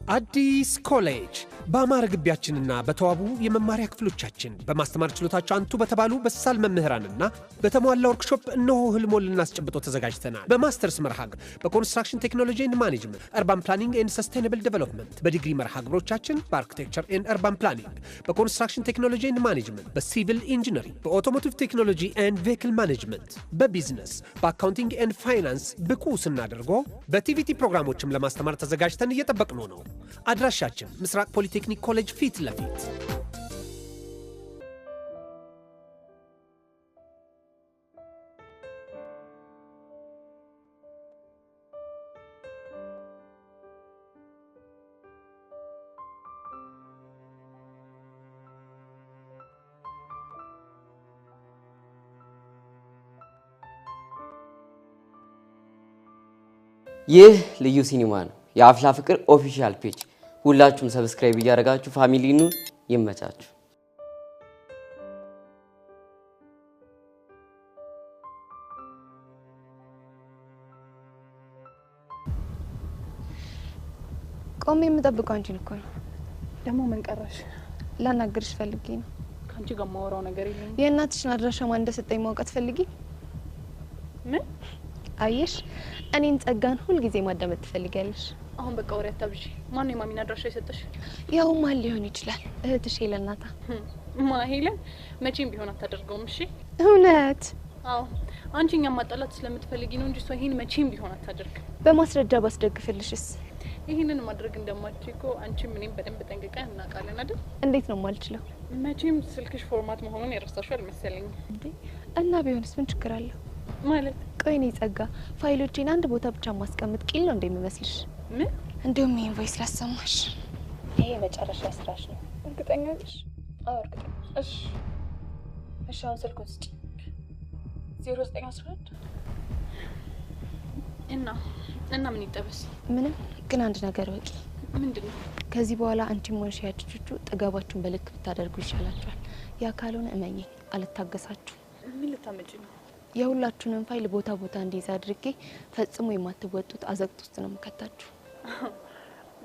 አዲስ ኮሌጅ በአማረ ግቢያችንና በተዋቡ የመማሪያ ክፍሎቻችን በማስተማር ችሎታቸው አንቱ በተባሉ በሳል መምህራንና በተሟላ ወርክሾፕ እነሆ ህልሞን ልናስጨብጦ ተዘጋጅተናል። በማስተርስ መርሃ ግብር በ construction technology and management፣ urban planning and sustainable development፣ በዲግሪ መርሃ ግብሮቻችን በ architecture and urban planning፣ በ construction technology and management፣ በ civil engineering፣ በ automotive technology and vehicle management፣ በ business፣ በ accounting and finance ብቁ ስናደርጎ በ TVET ፕሮግራሞችም ለማስተማር ተዘጋጅተን እየጠበቅነው ነው። አድራሻችን ምስራቅ ፖሊቴክኒክ ኮሌጅ ፊት ለፊት። ይህ ልዩ ሲኒማ ነው። የአፍላ ፍቅር official page ሁላችሁም subscribe እያደረጋችሁ family ኑ ይመቻችሁ። ቆሜ የምጠብቀው አንቺን እኮ ነው። ደግሞ ምን ቀረሽ? ላናግርሽ ፈልጌ ነው። ከአንቺ ጋር የማወራው ነገር የለኝም። የእናትሽን አድራሻ ማን እንደሰጠኝ ማወቅ አትፈልጊ? ምን? አየሽ፣ እኔን ጸጋን ሁልጊዜ ማዳመጥ ትፈልጊያለሽ። አሁን በቃ ወሬ አታብዢ። ማን ነው የማሚን አድራሻ የሰጠሽ? ያው ማን ሊሆን ይችላል? እህትሽ ሄለን ናታ። ማ ሄለን? መቼም ቢሆን አታደርገውም። እሺ እውነት? አዎ፣ አንቺ እኛን ማጣላት ስለምትፈልጊ ነው እንጂ እሷ ይሄን መቼም ቢሆን አታደርግም። በማስረጃ ባስደግፍልሽስ? ይህንን ማድረግ እንደማትችይ እኮ አንቺም እኔም በደንብ ጠንቅቀን እናውቃለን አይደል? እንዴት ነው የማልችለው? መቼም ስልክሽ format መሆኑን የረሳሽው አልመሰለኝም። እንዴ እና ቢሆንስ ምን ችግር አለው? ማለት ቆይ እኔ ጸጋ ፋይሎቼን አንድ ቦታ ብቻ ማስቀመጥ ቂል ነው እንደሚመስልሽ? ምን? እንዲሁም ይሄን voice ላሰማሽ። ይሄ መጨረሻ ስራሽ ነው። እርግጠኛ ነሽ? አዎ እርግጠኛ። እሺ እሺ፣ አሁን ስልኩን ስጪ። 0911 እና እና ምን ይጠበስ? ምንም፣ ግን አንድ ነገር ወቂ። ምንድን ነው? ከዚህ በኋላ አንቺም ሆንሽ ያቺ ቹቹ ጥጋባችሁን በልክ ብታደርጉ ይሻላችኋል። ያ ካልሆነ እመኚኝ አልታገሳችሁ። ምን ልታመጪ ነው? የሁላችሁንም ፋይል ቦታ ቦታ እንዲይዝ አድርጌ ፈጽሞ የማትወጡት አዘቅት ውስጥ ነው የምከታችሁ።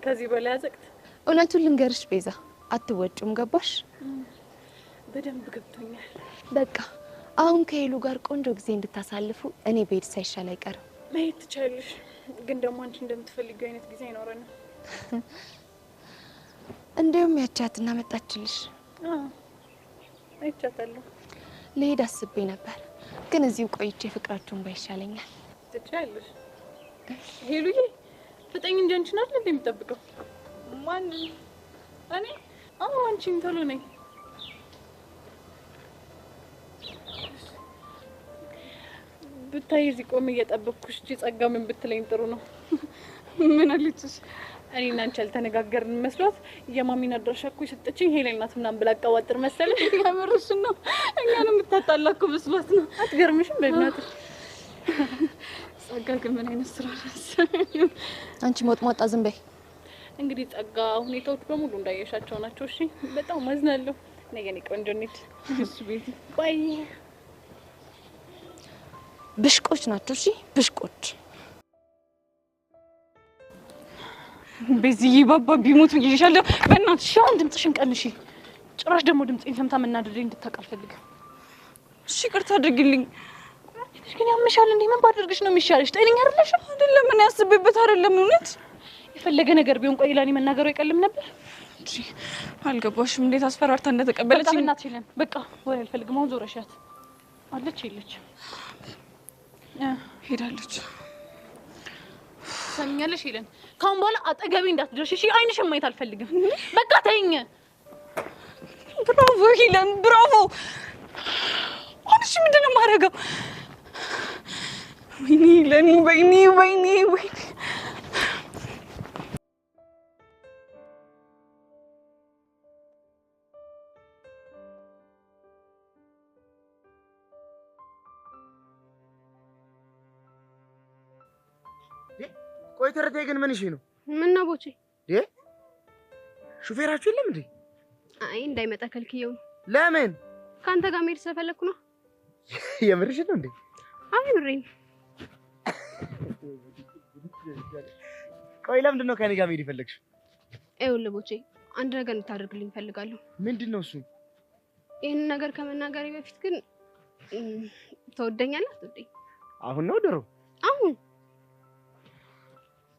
ከዚህ በላይ አዘቅት? እውነቱን ልንገርሽ ቤዛ፣ አትወጪውም። ገባሽ? በደንብ ገብቶኛል። በቃ አሁን ከሄሉ ጋር ቆንጆ ጊዜ እንድታሳልፉ እኔ ብሄድ ሳይሻል አይቀርም። መሄድ ትችያለሽ፣ ግን ደግሞ አንቺ እንደምትፈልጊው አይነት ጊዜ አይኖረንም። እንዲሁም ያቻትና መጣችልሽ። አዎ አይቻታለሁ። ልሄድ አስቤ ነበር፣ ግን እዚሁ ቆይቼ ፍቅራችሁን ባይሻለኛል። ትችያለሽ። ሄሉዬ ፍጠኝ እንጂ አንቺን አይደል እንዴ የምጠብቀው? ማንን? እኔ? አዎ አንቺን። ቶሎ ነኝ። ብታይ እዚህ ቆሜ እየጠበቅኩሽ እቺ ጸጋ ምን ብትለኝ ጥሩ ነው? ምን አለችሽ? እኔ እና አንቺ ያልተነጋገርን መስሏት የማሚን አድራሻ እኮ የሰጠችኝ ሄለን ናት ምናምን ብላ አቀባጥር መሰለኝ። የምርሽን ነው? እኛን የምታጣላ እኮ መስሏት ነው። አትገርምሽም? በእናትሽ ጸጋ ግን ምን አይነት ስራ ናት? አንቺ ሞጥሟጣ ዝም በይ። እንግዲህ ጸጋ ሁኔታዎች በሙሉ እንዳየሻቸው ናቸው። እሺ በጣም አዝናለሁ። ነገ የኔ ቆንጆ እንሂድ። እሺ ቤቲ bye። ብሽቆች ናቸው። እሺ ብሽቆች። ቤዚዬ ባባ ቢሞት ብዬሻለሁ። በእናትሽ አሁን ድምፅሽን ቀንሺ። ጭራሽ ደግሞ ድምፄን ሰምታ መናደዴ እንድታውቅ አልፈልግም። እሺ ይቅርታ አድርጊልኝ። እሺ ግን ያምሻል እንዴ? ምን ባደርግሽ ነው የሚሻልሽ? ጤነኛ አይደለሽም? አይደለም እኔ አስቤበት አይደለም። እውነት የፈለገ ነገር ቢሆን ቆይ ለእኔ መናገሩ አይቀልም ነበር። እንጂ አልገባሽም እንዴት አስፈራርታ እንደተቀበለች። በቃ በእናትሽ የለም በቃ ወሬ አልፈልግም። አሁን ዞረሻት አለች የለችም? ሄዳለች። ትሰሚኛለሽ ሄለን፣ ከአሁን በኋላ አጠገቤ እንዳትደርሽ እሺ? ዓይንሽን ማየት አልፈልግም። በቃ ተይኝ። ብራቮ ሄለን ብራቮ። አሁን እሺ ምንድን ነው የማደርገው? ወይኔ ሄለን፣ ወይኔ ወይኔ ወይኔ። ቆይ ተረቴ ግን ምን እሺ ነው? ምን ነው ቦቼ? ሹፌራችሁ የለም እንዴ? አይ እንዳይመጣ ከልክየው ነው። ለምን? ካንተ ጋር መሄድ ስለፈለኩ ነው። የምርሽ ነው እንዴ? አይ ብሬን። ቆይ ለምንድን ነው ከኔ ጋር መሄድ የፈለግሽው? ይኸውልህ ቦቼ፣ አንድ ነገር እንድታደርግልኝ እፈልጋለሁ። ምንድን ነው እሱ? ይህንን ነገር ከመናገሬ በፊት ግን ትወደኛለህ? አትወደኝ? አሁን ነው ድሮ? አሁን።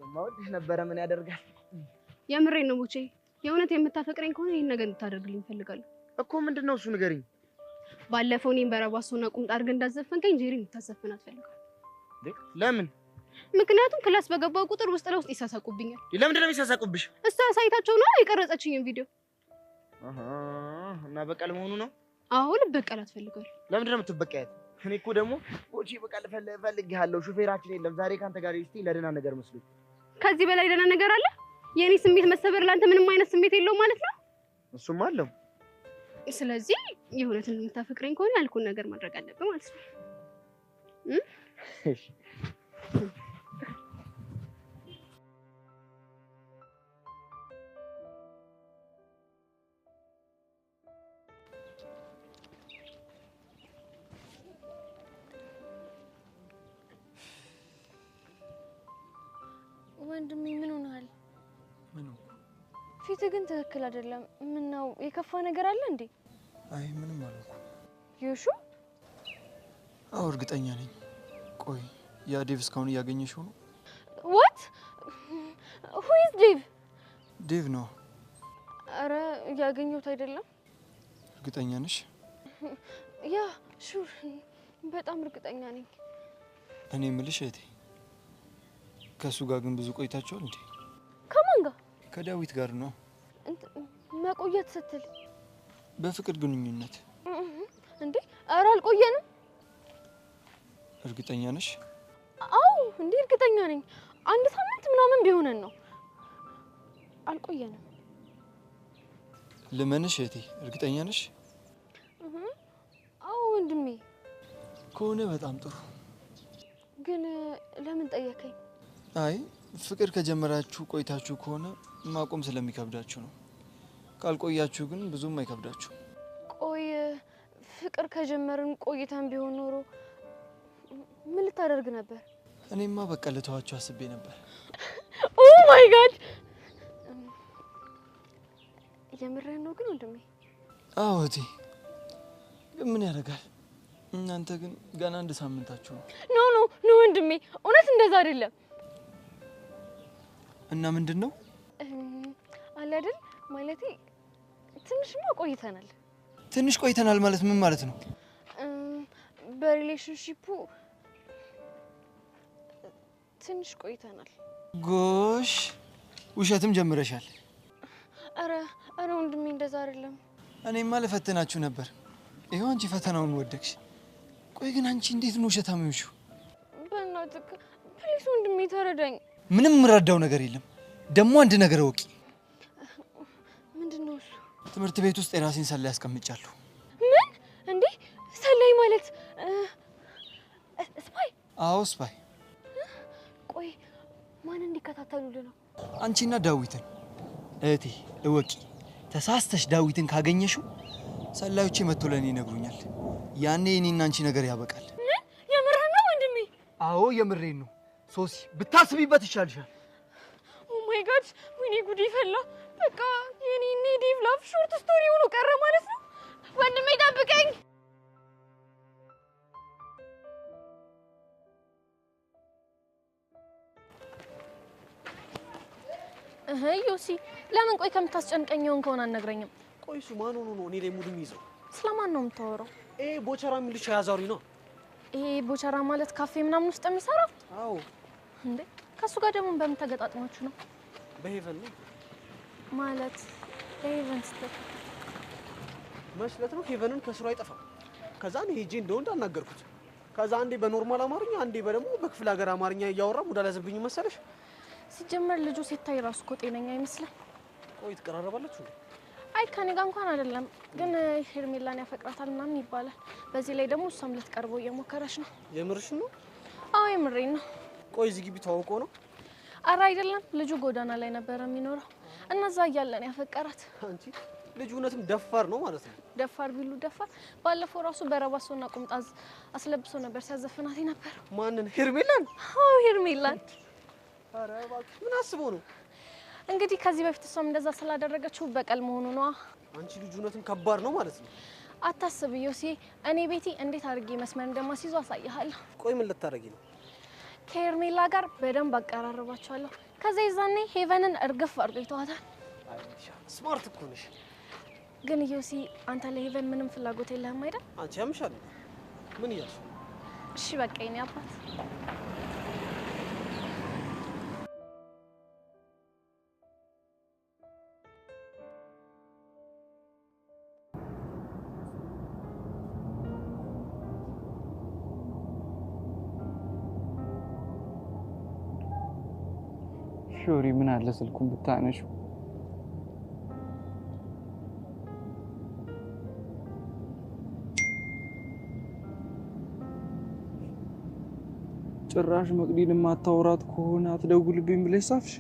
እወድሽ ነበረ፣ ምን ያደርጋል። የምሬን ነው ቦቼ፣ የእውነት የምታፈቅረኝ ከሆነ ይህን ነገር እንድታደርግልኝ እፈልጋለሁ። እኮ ምንድን ነው እሱ ንገሪኝ። ባለፈው እኔን በረባሶና ቁምጣ አድርገህ እንዳዘፈንከኝ ጄሪ እንድታዘፍናት እፈልጋለሁ። ለምን? ምክንያቱም class በገባው ቁጥር ውስጥ ለውስጥ ይሳሳቁብኛል። ለምንድን ነው የሚሳሳቁብሽ? እሷ ሳይታቸው ነው የቀረጸችኝን ቪዲዮ። አሃ፣ እና በቀል መሆኑ ነው? አዎ ልበቀላት እፈልጋለሁ። ለምንድን ነው የምትበቀያት? እኔ እኮ ደግሞ ቦቼ በቃ እፈልግሃለሁ፣ ሹፌራችን የለም ዛሬ ካንተ ጋር እስቲ ለደህና ነገር መስሎኝ። ከዚህ በላይ ደህና ነገር አለ? የኔ ስሜት መሰበር ላንተ ምንም አይነት ስሜት የለውም ማለት ነው? እሱማ አለው። ስለዚህ የእውነት የምታፈቅረኝ ከሆነ ያልኩህን ነገር ማድረግ አለብህ ማለት ነው። እሺ። ወንድሜ ምን ሆነሃል? ምን ሆንኩ? ፊትህ ግን ትክክል አይደለም። ምን ነው የከፋ ነገር አለ እንዴ? አይ ምንም አልሆንኩም። ዮሹ? አዎ እርግጠኛ ነኝ። ቆይ ያ ዴቭ እስካሁን እያገኘሽው ነው? What? Who is ዴቭ? ዴቭ ነው። አረ እያገኘሁት አይደለም። እርግጠኛ ነሽ? Yeah, sure፣ በጣም እርግጠኛ ነኝ። እኔ የምልሽ እህቴ፣ ከእሱ ጋር ግን ብዙ ቆይታችኋል እንዴ? ከማን ጋር? ከዳዊት ጋር ነው። መቆየት ስትል? በፍቅር ግንኙነት እንዴ? ኧረ አልቆየንም። እርግጠኛ ነሽ? አዎ እንዴ እርግጠኛ ነኝ። አንድ ሳምንት ምናምን ቢሆነን ነው። አልቆየንም። ልመንሽ እህቴ፣ እርግጠኛ ነሽ? አዎ ወንድሜ። ከሆነ በጣም ጥሩ። ግን ለምን ጠየከኝ? አይ ፍቅር ከጀመራችሁ ቆይታችሁ ከሆነ ማቆም ስለሚከብዳችሁ ነው። ካልቆያችሁ ግን ብዙም አይከብዳችሁ። ቆይ ፍቅር ከጀመርን ቆይተን ቢሆን ኖሮ ምን ልታደርግ ነበር? እኔማ በቃ ልተዋችሁ አስቤ ነበር። Oh my God! የምርህን ነው ግን ወንድሜ? አዎ እህቴ፣ ግን ምን ያደርጋል፣ እናንተ ግን ገና አንድ ሳምንታችሁ ነው። No, no, no ወንድሜ፣ እውነት እንደዛ አይደለም። እና ምንድን ነው አለ አይደል፣ ማለቴ ትንሽማ ቆይተናል። ትንሽ ቆይተናል ማለት ምን ማለት ነው? በ relationship ኡ ትንሽ ቆይተናል። ጎሽ ውሸትም ጀምረሻል። አረ አረ ወንድሜ እንደዛ አይደለም። እኔማ ልፈትናችሁ ነበር። ይኸው አንቺ ፈተናውን ወደቅሽ። ቆይ ግን አንቺ እንዴት ነው ውሸታም የሆንሽው? በእናትህ please ወንድሜ ተረዳኝ። ምንም የምረዳው ነገር የለም። ደግሞ አንድ ነገር እወቂ። ምንድን ነው እሱ? ትምህርት ቤት ውስጥ የራሴን ሰላይ አስቀምጫለሁ። ምን እንዴ? ሰላይ ማለት spy? አዎ spy። ቆይ ማን እንዲከታተሉልህ ነው? አንቺና ዳዊትን። እህቴ እወቂ፣ ተሳስተሽ ዳዊትን ካገኘሽው ሰላዮቼ መጥቶ ለእኔ ይነግሩኛል። ያኔ የኔና አንቺ ነገር ያበቃል። ምን? የምርህን ነው ወንድሜ? አዎ የምሬን ነው። ሶሲ ብታስቢበት ይሻልሻል። Oh my God! ወይኔ ጉድ ይፈላ። በቃ የኔና የዴቭ love short story ሆኖ ቀረ ማለት ነው። ወንድሜ ጠብቀኝ። እህ ዮሲ፣ ለምን ቆይ ከምታስጨንቀኝ የሆንከውን አልነግረኝም? ቆይ እሱ ማን ሆኖ ነው እኔ ላይ mood የሚይዘው? ስለማን ነው የምታወራው? ይሄ ቦቸራ የሚልሽ አያዛሪ ነው። ይሄ ቦቸራ ማለት ካፌ ምናምን ውስጥ የሚሰራው? አዎ። እንዴ ከሱ ጋር ደግሞ በምን ተገጣጥማችሁ ነው? በሄቨን ነው ማለት። በሄቨን ስትል መስለት ነው። ሄቨንን ከስሩ አይጠፋም። ከዛ እኔ ሄጄ እንደወንድ አናገርኩት። ከዛ አንዴ በ normal አማርኛ አንዴ በደግሞ በክፍለ ሀገር አማርኛ እያወራ mood አልያዘብኝ መሰለሽ። ሲጀመር ልጁ ሲታይ ራሱ እኮ ጤነኛ አይመስልም። ቆይ ትቀራረባላችሁ እንዴ? አይ ከኔ ጋር እንኳን አይደለም፣ ግን ሄርሜላን ያፈቅራታል ምናምን ይባላል። በዚህ ላይ ደግሞ እሷም ልትቀርበው እየሞከረች ነው። የምርሽ ነው? አዎ የምሬን ነው። ቆይ እዚህ ግቢ ተዋውቆ ነው? አረ አይደለም፣ ልጁ ጎዳና ላይ ነበረ የሚኖረው እና እዛ እያለ ነው ያፈቀራት። አንቺ ልጁ እውነትም ደፋር ነው ማለት ነው። ደፋር ቢሉ ደፋር። ባለፈው ራሱ በረባሶና ቁምጣ አስለብሶ ነበር ሲያዘፍናት የነበረው። ማንን? ሄርሜላን? አዎ ሄርሜላን። ኧረ እባክሽ ምን አስቦ ነው? እንግዲህ ከዚህ በፊት እሷም እንደዛ ስላደረገችው በቀል መሆኑ ነዋ። አንቺ ልጅ እውነትም ከባድ ነው ማለት ነው። አታስብ ዮሴ፣ እኔ ቤቲ እንዴት አድርጌ መስመር እንደማስይዞ አሳይሃለሁ። ቆይ ምን ልታረጊ ነው? ከሄርሜላ ጋር በደንብ አቀራርባቸዋለሁ። ከዛ የዛኔ ሄቨንን እርግፍ አድርጎ ይተዋታል። Smart እኮ ነሽ። ግን ዮሲ፣ አንተ ለሄቨን ምንም ፍላጎት የለህም አይደል? አንቺ ያምሻል። ምን እያልሽ? እሺ በቃ የኔ አባት። ሾሪ ምን አለ ስልኩን ብታነሺው። ጭራሽ መቅዲን የማታወራት ከሆነ አትደውልብኝ ብለሽ ጻፍሽ።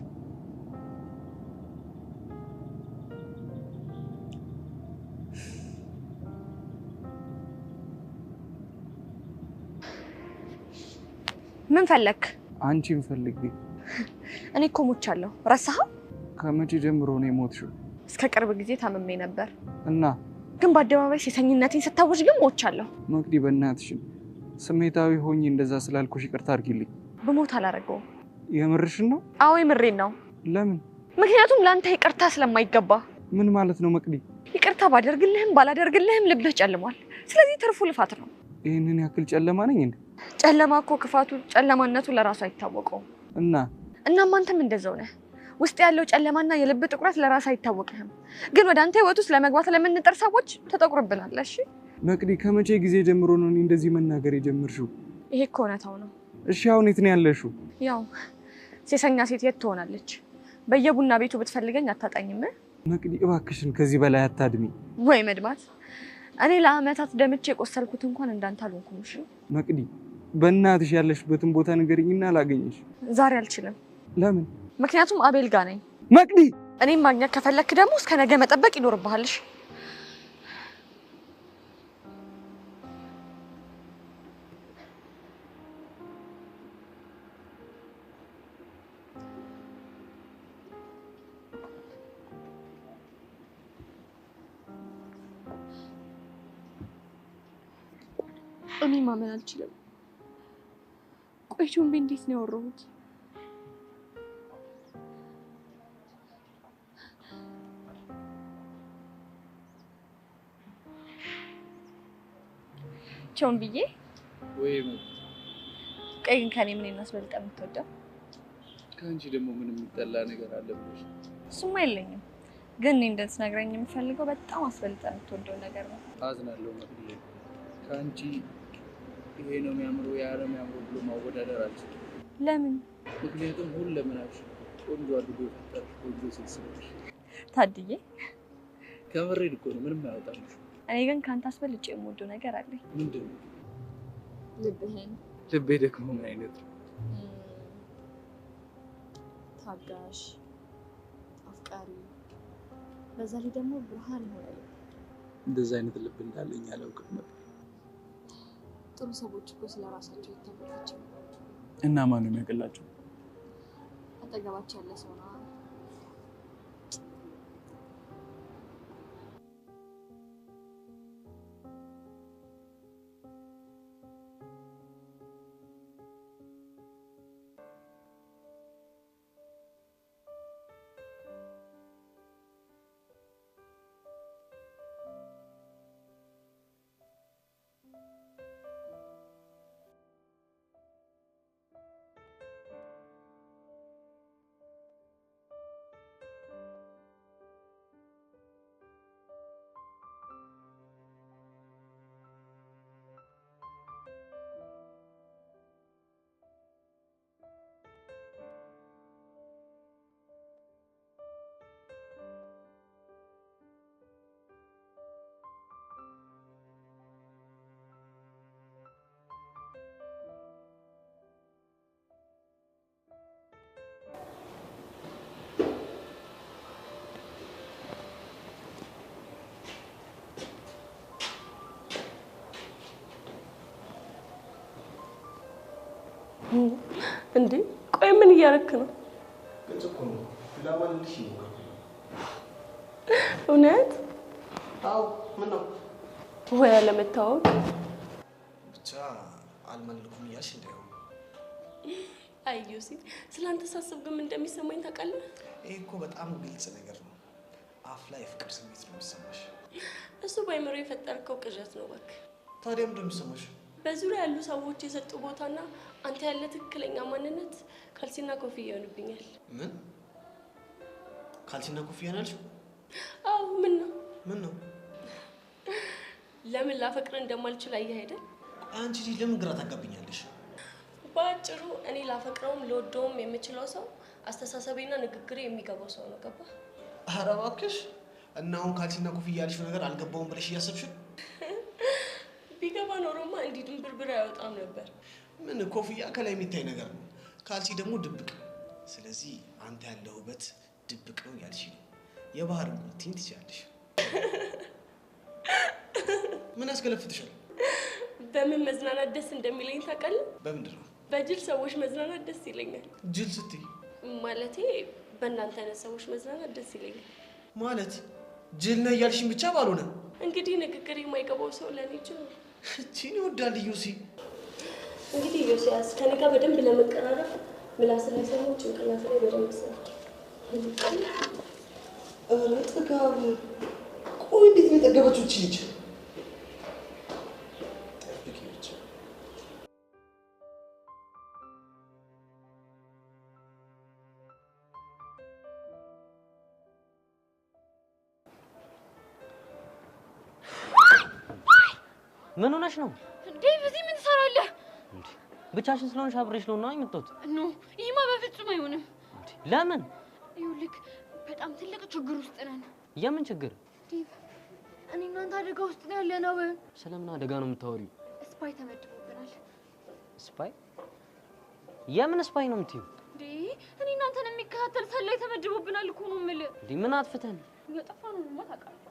ምን ፈለክ? አንቺን ፈልጌ። እኔ እኮ ሞቻለሁ። ረሳኸው? ከመቼ ጀምሮ ነው የሞትሽው? እስከ ቅርብ ጊዜ ታምሜ ነበር እና ግን በአደባባይ ሴተኝነቴን ስታወጅ ግን ሞቻለሁ። መቅዲ በእናትሽን ስሜታዊ ሆኜ እንደዛ ስላልኩሽ ይቅርታ አድርጊልኝ። ብሞት አላደርገውም። የምርሽን ነው? አዎ የምሬን ነው። ለምን? ምክንያቱም ለአንተ ይቅርታ ስለማይገባ። ምን ማለት ነው መቅዲ? ይቅርታ ባደርግልህም ባላደርግልህም ልብህ ጨልሟል። ስለዚህ ትርፉ ልፋት ነው። ይህንን ያክል ጨለማ ነኝ እንዴ? ጨለማ እኮ ክፋቱ ጨለማነቱ ለራሱ አይታወቀውም። እና እናም አንተም እንደዛው ነህ። ውስጥ ያለው ጨለማና የልብ ጥቁረት ለራስ አይታወቅህም። ግን ወደ አንተ ህይወት ውስጥ ለመግባት ለምንጥር ሰዎች ተጠቁርብናል። እሺ መቅዲ፣ ከመቼ ጊዜ ጀምሮ ነው እኔ እንደዚህ መናገር የጀመርሽው? ይሄ እኮ እውነታው ነው። እሺ አሁን የት ነው ያለሽው? ያው ሴሰኛ ሴት የት ትሆናለች? በየቡና ቤቱ ብትፈልገኝ አታጣኝም። መቅዲ እባክሽን ከዚህ በላይ አታድሚ። ወይ መድማት፣ እኔ ለአመታት ደምቼ የቆሰልኩት እንኳን እንዳንተ አልሆንኩም። እሺ መቅዲ፣ በእናትሽ ያለሽበትን ቦታ ንገሪኝና ላገኝሽ። ዛሬ አልችልም። ለምን? ምክንያቱም አቤል ጋር ነኝ። መቅዲ፣ እኔም ማግኘት ከፈለክ ደግሞ እስከ ነገ መጠበቅ ይኖርብሃል። እሺ እኔ ማመን አልችልም። ቆይ ቾምቤ እንዴት ነው ያወራሁት? ቾምብዬ ወይ ቆይ ግን ከኔ ምን እናስበልጠ የምትወደው? ከአንቺ ደግሞ ምን የሚጠላ ነገር አለ ብለሽ? እሱማ የለኝም፣ ግን እኔ እንድትነግረኝ የምፈልገው በጣም አስበልጠ የምትወደው ነገር ነው። አዝናለሁ መቅዲ፣ ከአንቺ ይሄ ነው የሚያምረው ያ ነው የሚያምረው ብሎ ማወዳደር አልችልም። ለምን? ምክንያቱም ሁለመናሽ ቆንጆ አድርጎ የፈጠረሽ ቆንጆ ሴት ስለሆንሽ። ታድዬ ከምሬን እኮ ነው፣ ምንም አያወጣልሽ። እኔ ግን ከአንተ አስበልጬ የምወደው ነገር አለኝ። ምንድን ነው? ልብህን። ልቤ ደግሞ ምን አይነት ነው? ታጋሽ፣ አፍቃሪ፣ በዛ ላይ ደግሞ ብርሃን የሆነ ልብ። እንደዛ አይነት ልብ እንዳለኝ አላውቅም ነበር። ጥሩ ሰዎች እኮ ስለ ራሳቸው ይታወቃቸው። እና ማን ነው የሚያውቅላቸው? አጠገባቸው ያለ ሰው ነው። እንዴ ቆይ ምን እያደረክ ነው? ግልጽ እኮ ነው። ላማልልሽ ይሞክር። እውነት? አዎ። ምን ነው ወይ አለመታወቅ ብቻ አልመልኩም እያልሽ እንዳይሆን። አይ ዮሲ፣ ስላንተ ሳስብ ግን ምን እንደሚሰማኝ ታውቃለህ? ይሄ እኮ በጣም ግልጽ ነገር ነው። አፍ ላይ የፍቅር ስሜት ነው የሚሰማሽ። እሱ ባይምሮ የፈጠርከው ቅዠት ነው እባክህ። ታዲያ ምንድን ነው የሚሰማሽ? በዙሪያ ያሉ ሰዎች የሰጡ ቦታና አንተ ያለ ትክክለኛ ማንነት ካልሲና ኮፍያ ይሆንብኛል። ምን ካልሲና ኮፍያ ነው ያልሽው? አዎ። ምን ነው ምን ነው? ለምን ላፈቅር እንደማልችል አየህ አይደል? አንቺ ልጅ ለምን ግራ ታጋብኛለሽ? በአጭሩ እኔ ላፈቅረውም ልወደውም የምችለው ሰው አስተሳሰቤና ንግግሬ የሚገባው ሰው ነው። ገባ? ኧረ እባክሽ። እና አሁን ካልሲና ኮፍያ ያልሽው ነገር አልገባውም ብለሽ እያሰብሽ ነው? ቢገባ ኖሮማ እንዲህ ድንብርብር አይወጣም ነበር። ምን ኮፍያ ከላይ የሚታይ ነገር ነው፣ ካልሲ ደግሞ ድብቅ ነው። ስለዚህ አንተ ያለው ውበት ድብቅ ነው ያልሽ ነው። የባህር እንቁልቲን ትችያለሽ። ምን ያስገለፍትሻል? በምን መዝናናት ደስ እንደሚለኝ ታውቃለህ? በምንድን ነው? በጅል ሰዎች መዝናናት ደስ ይለኛል። ጅል ስትይ? ማለቴ በእናንተ አይነት ሰዎች መዝናናት ደስ ይለኛል። ማለት ጅል ነህ እያልሽኝ ብቻ ባልሆነ። እንግዲህ ንግግር የማይገባው ሰው ለእኔ ጅል ነው። እቺን ይወዳል ዮሲ። እንግዲህ ዮሲያስ ከኔ ጋር በደንብ ለመቀራረብ ምላስ ላይ ሳይሆን ጭንቅላት ላይ በደንብ ስራ። ኧረ ጥጋብ! ቆይ እንዴት ነው የጠገበችው እቺ ልጅ? ጠብቂ ብቻ። ምን ሆነሽ ነው? ዴቭ እዚህ ምን ትሰራለህ? ብቻሽን ስለሆንሽ አብሬሽ ልሆን ነው የመጣሁት። No ይህማ በፍጹም አይሆንም። ለምን? ይኸውልህ በጣም ትልቅ ችግር ውስጥ ነን። የምን ችግር? ዴቭ እኔ እናንተ አደጋ ውስጥ ነው ያለነው። ስለምን አደጋ ነው የምታወሪው? Spy ተመድቦብናል። Spy? የምን spy ነው የምትይው? እንዴ እኔ እናንተን የሚከታተል ሰላይ ተመድቦብናል እኮ ነው የምልህ። እንዴ ምን አጥፍተን? ያጠፋነውንማ ታውቃለህ።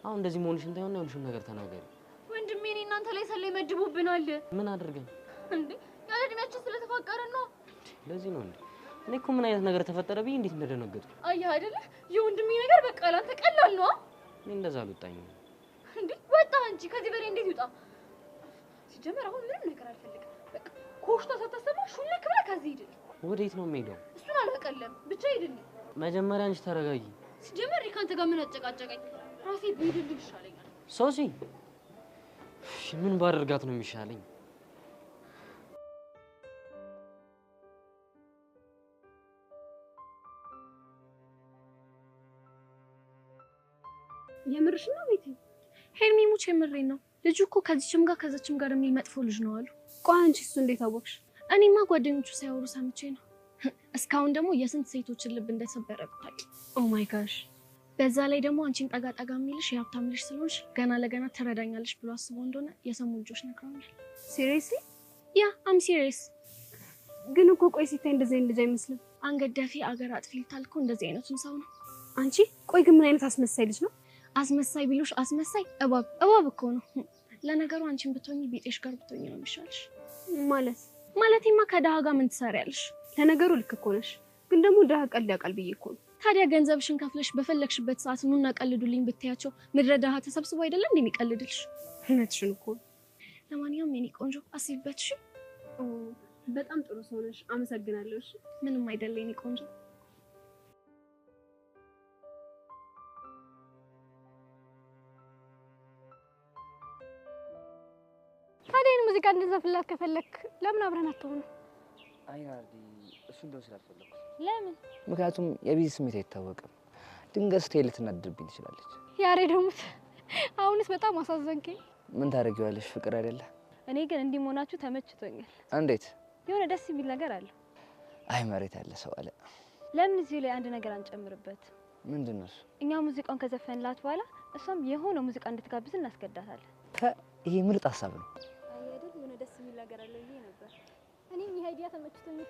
አሁን እንደዚህ መሆንሽን ታይሆን ያልሽውን ነገር ተናገሪ። ወንድሜ እኔ እናንተ ላይ ሰላይ መድቦብናል። ምን አድርገን? እንዴ ያለ እድሜያችን ስለተፋቀርን ነው። ለዚህ ነው እንዴ? እኔ እኮ ምን አይነት ነገር ተፈጠረ ብዬ እንዴት እንደደነገጥኩ። አየህ አይደለ? የወንድሜ ነገር በቃ ላንተ ቀላል ነው። እኔ እንደዛ አልወጣኝም። እንዴ ወጣ እንጂ ከዚህ በላይ እንዴት ይውጣ? ሲጀመር አሁን ምንም ነገር አልፈልግም። በቃ ኮሽታ ሳታሰማ ሹልክ ብለህ ከዚህ ሂድልኝ። ወዴት ነው የምሄደው? እሱን አላውቅም፣ ብቻ ሂድልኝ። መጀመሪያ አንቺ ተረጋጊ። ሲጀመር እኔ ከአንተ ጋር ምን አጨቃጨቀኝ? ራሴ ብሄድልህ ይሻለኛል። ሶሲ ምን ባደርጋት ነው የሚሻለኝ? የምርሽ ነው ቤቲ? ሄርሚ ሙች የምሬን ነው። ልጁ እኮ ከዚችም ጋር ከዚችም ጋር የሚል መጥፎ ልጅ ነው አሉ። ቆይ አንቺ እሱ እንዴት አወቅሽ? እኔማ ጓደኞቹ ሳያወሩ ሰምቼ ነው። እስካሁን ደግሞ የስንት ሴቶችን ልብ እንደሰበረ ብታውቂ። Oh my gosh። በዛ ላይ ደግሞ አንቺን ጠጋ ጠጋ የሚልሽ የሀብታም ልጅ ስለሆንሽ ገና ለገና ትረዳኛለሽ ብሎ አስቦ እንደሆነ የሰሙ ልጆች ነግረውኛል። Seriously? Yeah, I'm serious። ግን እኮ ቆይ ሲታይ እንደዚህ አይነት ልጅ አይመስልም። አንገት ደፊ አገር አጥፊ ይሉታል እኮ እንደዚህ አይነቱን ሰው ነው። አንቺ ቆይ ግን ምን አይነት አስመሳይ ልጅ ነው? አስመሳይ ቢሉሽ አስመሳይ እባብ እባብ እኮ ነው። ለነገሩ አንቺን ብትሆኚ ቢጤሽ ጋር ብትሆኚ ነው የሚሻልሽ። ማለት ማለቴማ ከድሃ ጋር ምን ትሰሪያለሽ? ለነገሩ ልክ እኮ ነሽ። ግን ደግሞ ድሃ ቀልድ ያውቃል ብዬ እኮ ነው። ታዲያ ገንዘብሽን ከፍለሽ በፈለግሽበት ሰዓት ኑና ቀልዱልኝ ብትያቸው ምድረ ድሃ ተሰብስቦ አይደለም እንዴ የሚቀልድልሽ? እውነትሽን እኮ ነው። ለማንኛውም የኔ ቆንጆ አስቢበት እሺ። በጣም ጥሩ ሰው ነሽ። አመሰግናለሁ። እሺ ምንም አይደለ የኔ ቆንጆ። ታዲያ ይሄን ሙዚቃ እንድንዘፍንላት ከፈለክ ለምን አብረን አትሆንም? አይ ናርዲ፣ እሱ እንደው ስላልፈለኩት። ለምን? ምክንያቱም የቢዚ ስሜት አይታወቅም። ድንገት ስትሄድ ልትናደድብኝ ትችላለች። ያሬድ ሙት፣ አሁንስ በጣም አሳዘንከኝ። ምን ታደርጊዋለሽ? ፍቅር አይደለ? እኔ ግን እንዲህ መሆናችሁ ተመችቶኛል። እንዴት? የሆነ ደስ የሚል ነገር አለው። አይ መሬት ያለ ሰው አለ። ለምን እዚሁ ላይ አንድ ነገር አንጨምርበት? ምንድን ነው እሱ? እኛ ሙዚቃውን ከዘፈንላት በኋላ እሷም የሆነ ሙዚቃ እንድትጋብዝ እናስገዳታለን። ይሄ ምርጥ ሀሳብ ነው። አይደል? የሆነ ደስ የሚል ነገር አለው ብዬ ነበር። እኔም ይሄ idea ተመችቶኛል።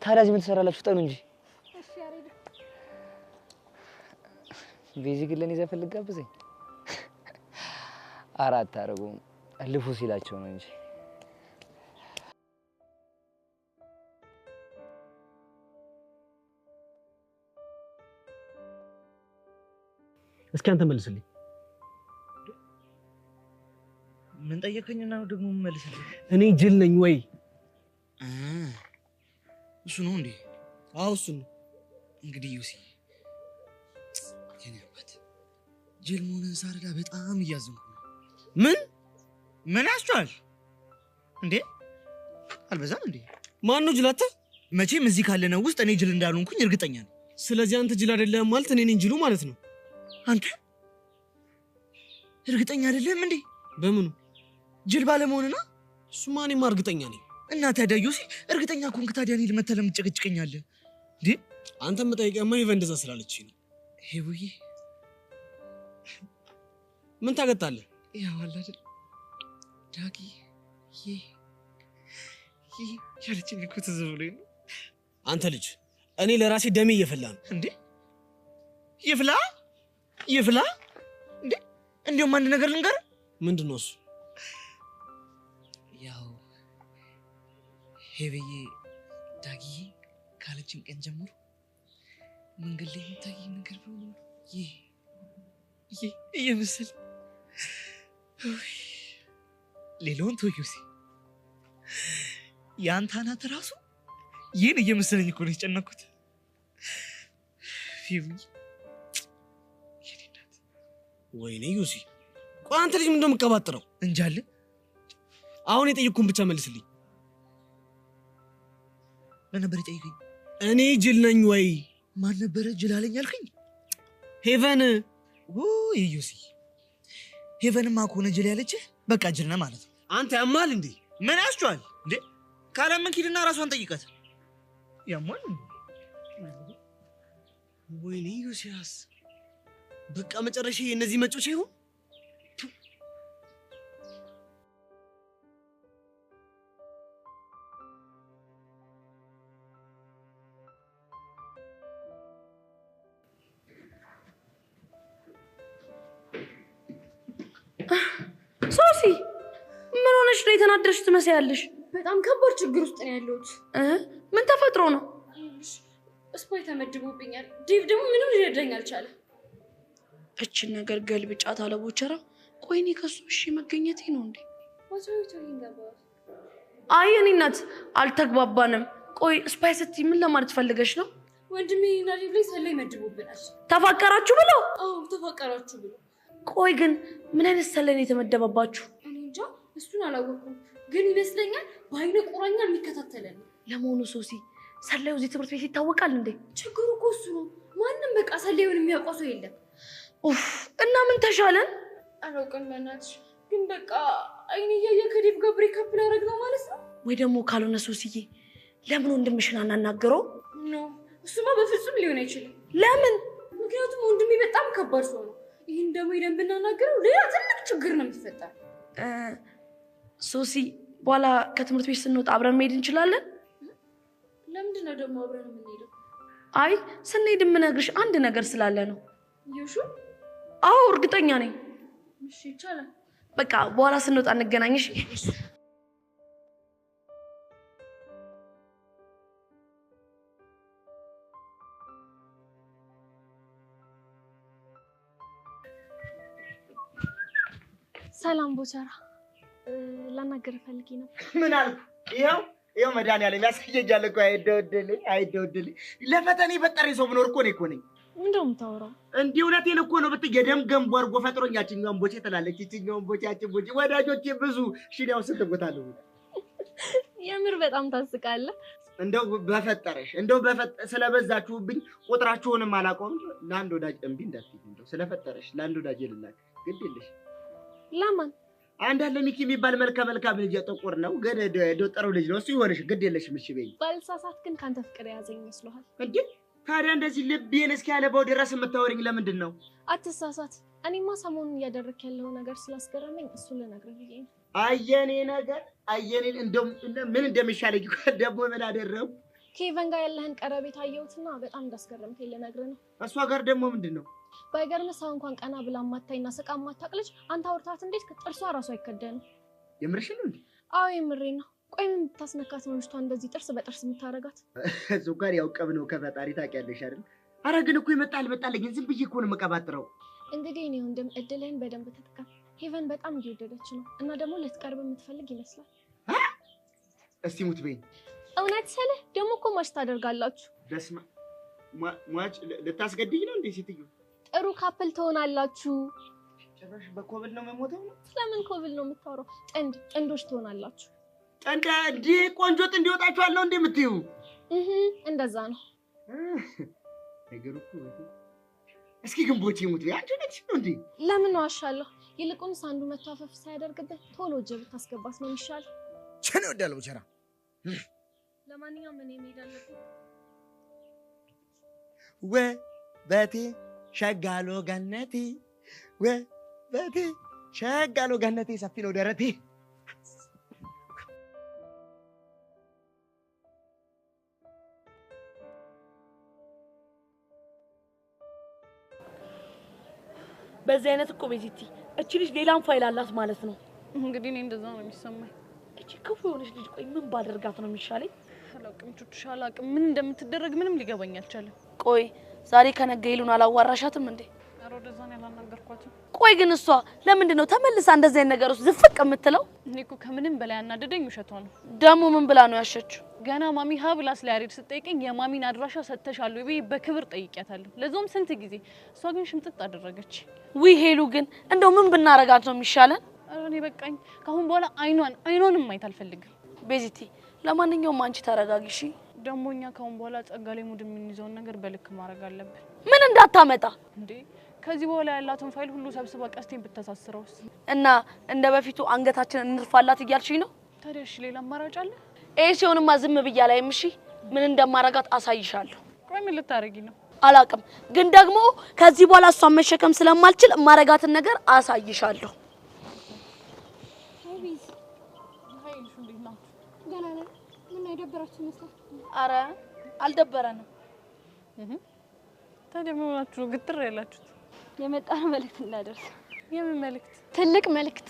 ታዲያ እዚህ ምን ትሰራላችሁ? ፍጠኑ እንጂ። እሺ ያሬድ። ቤዚ ግን ለእኔ ዘፈን ልጋብዘኝ? አራት አደረጉም ልፉ ሲላቸው ነው እንጂ። እስኪ አንተ መልስልኝ። ምን ጠየቀኝና ነው ደግሞ መልስልኝ? እኔ ጅል ነኝ ወይ? እሱ ነው እንዴ? አዎ እሱ ነው። እንግዲህ ዮሲ የኔ አባት ጅል መሆንህን ሳረዳ በጣም እያዘንኩ ነው። ምን ምን ያስችላል እንዴ? አልበዛም እንዴ? ማን ነው ጅል? አንተ መቼም እዚህ ካለነው ውስጥ እኔ ጅል እንዳልሆንኩኝ እርግጠኛ ነኝ። ስለዚህ አንተ ጅል አይደለህም ማለት እኔ ነኝ ጅሉ ማለት ነው። አንተ እርግጠኛ አይደለህም እንዴ? በምኑ? ጅል ባለመሆንና። እሱማ እኔማ እርግጠኛ ነኝ። እና ታዲያ ዮሲ እርግጠኛ ከሆንክ ታዲያ እኔን መተህ ለምን ትጨቀጭቀኛለህ እንዴ? አንተ የምጠይቀህማ ሄቨን እንደዛ ስላለችኝ ነው። ሄቡዬ ምን ታገጣለህ? ያው አለ አይደል ዳጊ ይሄ ያለችኝ እኮ ትዝ ብሎኝ ነው። አንተ ልጅ እኔ ለራሴ ደሜ እየፈላ ነው። እንዴ ይፍላ ይፍላ እንዴ! እንዲያውም አንድ ነገር ልንገርህ። ምንድን ነው እሱ? ያው ሄብዬ ዳጊዬ ካለችን ቀን ጀምሮ መንገድ ላይ የሚታየኝ ነገር በሙሉ ይሄ ይሄ እየመሰለ ሌላውን ተው ዮሲ፣ የአንተ አናት ራሱ ይህን እየመሰለኝ እኮ ነው የተጨነኩት። ሄብዬ ወይኔ ዮሲ፣ ቆይ አንተ ልጅ ምንድን ነው የምትቀባጥረው? እንጃለን። አሁን የጠየቅኩህን ብቻ መልስልኝ። ምን ነበር የጠየቀኝ? እኔ ጅል ነኝ ወይ? ማን ነበረ ጅል አለኝ ያልከኝ? ሄቨን። ውይ ዮሲ፣ ሄቨንማ ከሆነ ጅል ያለችህ በቃ ጅል ነህ ማለት ነው። አንተ ያማል እንዴ? ምን ያስችዋል እንዴ? ካላመንክ ሂድና ራሷን ጠይቃት። ያማል እንዴ? ወይኔ ዮሲያስ፣ በቃ መጨረሻ የእነዚህ መጮች ይሁን። ሶሲ ምን ሆነሽ ነው የተናደድሽ ትመስያለሽ? በጣም ከባድ ችግር ውስጥ ነው ያለሁት። ምን ተፈጥሮ ነው? spy ተመድቦብኛል። ዴቭ ደግሞ ምንም ሊረዳኝ አልቻለም። እችን ነገር ገልብጫት አለ ቦቸራ። ቆይ እኔ ከሱ እሺ መገኘቴ ነው እንዴ? What are you talking about? አይ እኔ እናት አልተግባባንም። ቆይ spy ስትይ ምን ለማለት ፈልገሽ ነው? ወንድሜ እና ዴቭ ላይ ሰላይ መድቦብናል። ተፋቀራችሁ ብሎ? አዎ ተፋቀራችሁ ብሎ። ቆይ ግን ምን አይነት ሰላይ ነው የተመደበባችሁ? እኔ እንጃ እሱን አላወኩም፣ ግን ይመስለኛል በአይነ ቁራኛ የሚከታተለን ነው። ለመሆኑ ሶሲ ሰላዩ እዚህ ትምህርት ቤት ይታወቃል እንዴ? ችግሩ እኮ እሱ ነው። ማንም በቃ ሰላዩን የሚያውቀው ሰው የለም። ኡፍ እና ምን ተሻለን? አላውቅም በእናትሽ፣ ግን በቃ አይኔ እያየ ከዴቭ ጋር break up ላደርግ ነው ማለት ነው። ወይ ደግሞ ካልሆነ ሶሲዬ ለምን ወንድምሽን አናናግረው? No እሱማ በፍጹም ሊሆን አይችልም። ለምን? ምክንያቱም ወንድሜ በጣም ከባድ ሰው ነው። ይህን ደግሞ ሄደን ብናናግረው ሌላ ትልቅ ችግር ነው የሚፈጠረው። ሶሲ በኋላ ከትምህርት ቤት ስንወጣ አብረን መሄድ እንችላለን? ለምንድን ነው ደግሞ አብረን የምንሄደው? አይ ስንሄድ የምነግርሽ አንድ ነገር ስላለ ነው። ዮሹ? አዎ እርግጠኛ ነኝ። እሺ ይቻላል። በቃ በኋላ ስንወጣ እንገናኝ። እሺ? ሰላም ቦቸራ፣ ላናግርህ ፈልጌ ነበር። ምን አልኩ? ይኸው ይኸው መድኃኒዓለም ያሳየኛል እኮ። አይደወደልኝ አይደወደልኝ። ለፈተና የፈጠረኝ ሰው ብኖር እኮ እኔ እኮ ነኝ። ምንድን ነው የምታወራው? እንዲህ እውነቴን እኮ ነው ብትይ የደም ገንቦ አድርጎ ፈጥሮኝ ያችኛዋን ቦቼ ትላለች፣ ይችኛዋን ቦቼ፣ ያችን ቦቼ። ወዳጆቼ ብዙ እሺ፣ ያው ስንት ቦታ አለው። የምር በጣም ታስቃለህ። እንደው በፈጠረሽ እንደው ስለበዛችሁብኝ ቁጥራችሁንም አላውቀውም። ለአንድ ወዳጅ እምቢ እንዳትዪ፣ እንደው ስለፈጠረሽ ለአንድ ወዳጅ ልላክ ግድ የለሽ። ለማን? አንድ አለ ሚኪ የሚባል መልከ መልካም ልጅ፣ ጥቁር ነው ግን እንደው ጥሩ ልጅ ነው። እሱ ይሆንሽ፣ ግድ የለሽም። እሺ በይኝ። ባልሳሳት ግን ከአንተ ፍቅር የያዘኝ ይመስልሃል እንዴ? ታዲያ እንደዚህ ልቤን እስኪያለባው ድረስ የምታወሪኝ ለምንድን ነው? አትሳሳት። እኔማ ሰሞኑን እያደረክ ያለው ነገር ስላስገረመኝ እሱን ልነግርህ ብዬ ነው። አየኔ ነገር አየኔ፣ እንደው ምን እንደሚሻለኝ ደግሞ ምን አደረግኩ? ከሄቨን ጋር ያለህን ቀረቤታ አየሁትና በጣም እንዳስገረምከኝ ልነግርህ ነው። እሷ ጋር ደግሞ ምንድን ነው? ባይገርምህ ሰው እንኳን ቀና ብላ ማታይና ስቃ ማታውቅ ልጅ አንተ አውርታት እንዴት ጥርሷ ራሱ አይከደንም። የምርሽን ነው እንዴ? አዎ የምሬን ነው። ቆይ ምን ብታስነካት ነው ልጅቷ እንደዚህ ጥርስ በጥርስ የምታረጋት? እሱ እንኳን ያው ቅብ ነው ከፈጣሪ ታውቂያለሽ አይደል? ኧረ ግን እኮ ይመጣል መጣልኝ ዝም ብዬ እኮ ነው የምቀባጥረው። እንግዲህ እኔ ወንድም እድልህን በደንብ ተጠቀም። ሄቨን በጣም እየወደደች ነው እና ደግሞ ልትቀርብ የምትፈልግ ይመስላል። እስቲ ሙት በይኝ። እውነት ስልህ ደግሞ እኮ match ታደርጋላችሁ። በስመ ሟች ልታስገድኝ ነው እንዴ ሴትዮ? ጥሩ couple ትሆናላችሁ። ጭራሽ በኮብል ነው መሞተው ነው። ስለምን ኮብል ነው የምታወራው? ጥንድ ጥንዶች ትሆናላችሁ። ጥንድ እንዴ? ቆንጆ ጥንድ ይወጣችኋል ነው እንዴ የምትይው? እንደዛ ነው ነገሩ እኮ። እስኪ ግንቦት ይሙት በይ። አንቺ ነች ነው እንዴ? ለምን ዋሻለሁ? ይልቁንስ አንዱ መታፈፍ ሳያደርግብህ ቶሎ እጅ ብታስገባት ነው የሚሻለው። ቸን ወዳለው ቸራ። ለማንኛውም እኔ መሄድ አለብኝ። ወበቴ ሸጋሎ ገነቴ፣ ወበቴ ሸጋሎ ገነቴ፣ ሰፊ ነው ደረቴ። በዚህ አይነት እኮ ቤዚቲ እቺ ልጅ ሌላም ፋይል አላት ማለት ነው። እንግዲህ እኔ እንደዛ ነው የሚሰማኝ። እቺ ክፉ የሆነች ልጅ ቆይ ምን ባደርጋት ነው የሚሻለኝ? አላውቅም ቹቹሽ፣ አላውቅም ምን እንደምትደረግ ምንም ሊገባኝ አልቻለም። ቆይ ዛሬ ከነገ ሄሉን አላዋራሻትም እንዴ? ኧረ ወደዛ ነው ያላናገርኳትም። ቆይ ግን እሷ ለምንድን ነው ተመልሳ እንደዚህ አይነት ነገር ውስጥ ዝፍቅ የምትለው? እኔ እኮ ከምንም በላይ ያናደደኝ ውሸቷ ነው። ደግሞ ምን ብላ ነው ያሸችው? ገና ማሚ ሀ ብላ ስለ ያሬድ ስትጠይቀኝ የማሚን አድራሻ ሰጥተሻል ወይ ብዬ በክብር ጠይቂያታለሁ። ለዛውም ስንት ጊዜ። እሷ ግን ሽምጥጥ አደረገች። ውይ ሄሉ ግን እንደው ምን ብናረጋት ነው የሚሻለን? ኧረ እኔ በቃኝ። ከአሁን በኋላ አይኗን አይኗንም ማየት አልፈልግም። ቤዚቲ ለማንኛውም አንቺ ተረጋጊ እሺ። ደግሞ እኛ ከአሁን በኋላ ጸጋ ላይ mood የምንይዘውን ነገር በልክ ማድረግ አለብን። ምን እንዳታመጣ እንዴ? ከዚህ በኋላ ያላትን ፋይል ሁሉ ሰብስባ ቀስቴን ብታሳስረውስ? እና እንደ በፊቱ አንገታችንን እንርፋላት እያልሽኝ ነው? ታዲያ እሺ ሌላ አማራጭ አለ? ይሄ ሲሆንማ ዝም ብዬ አላይም። እሺ ምን እንደማረጋት አሳይሻለሁ። ቆይ ምን ልታረጊ ነው? አላውቅም፣ ግን ደግሞ ከዚህ በኋላ እሷን መሸከም ስለማልችል የማረጋትን ነገር አሳይሻለሁ። የደበራችሁ ይመስላል። አረ አልደበረንም። ታዲያ ምን ሆናችሁ ነው ግትር ያላችሁት? የመጣነው መልእክት እንዳደርስ። የምን መልእክት? ትልቅ መልእክት።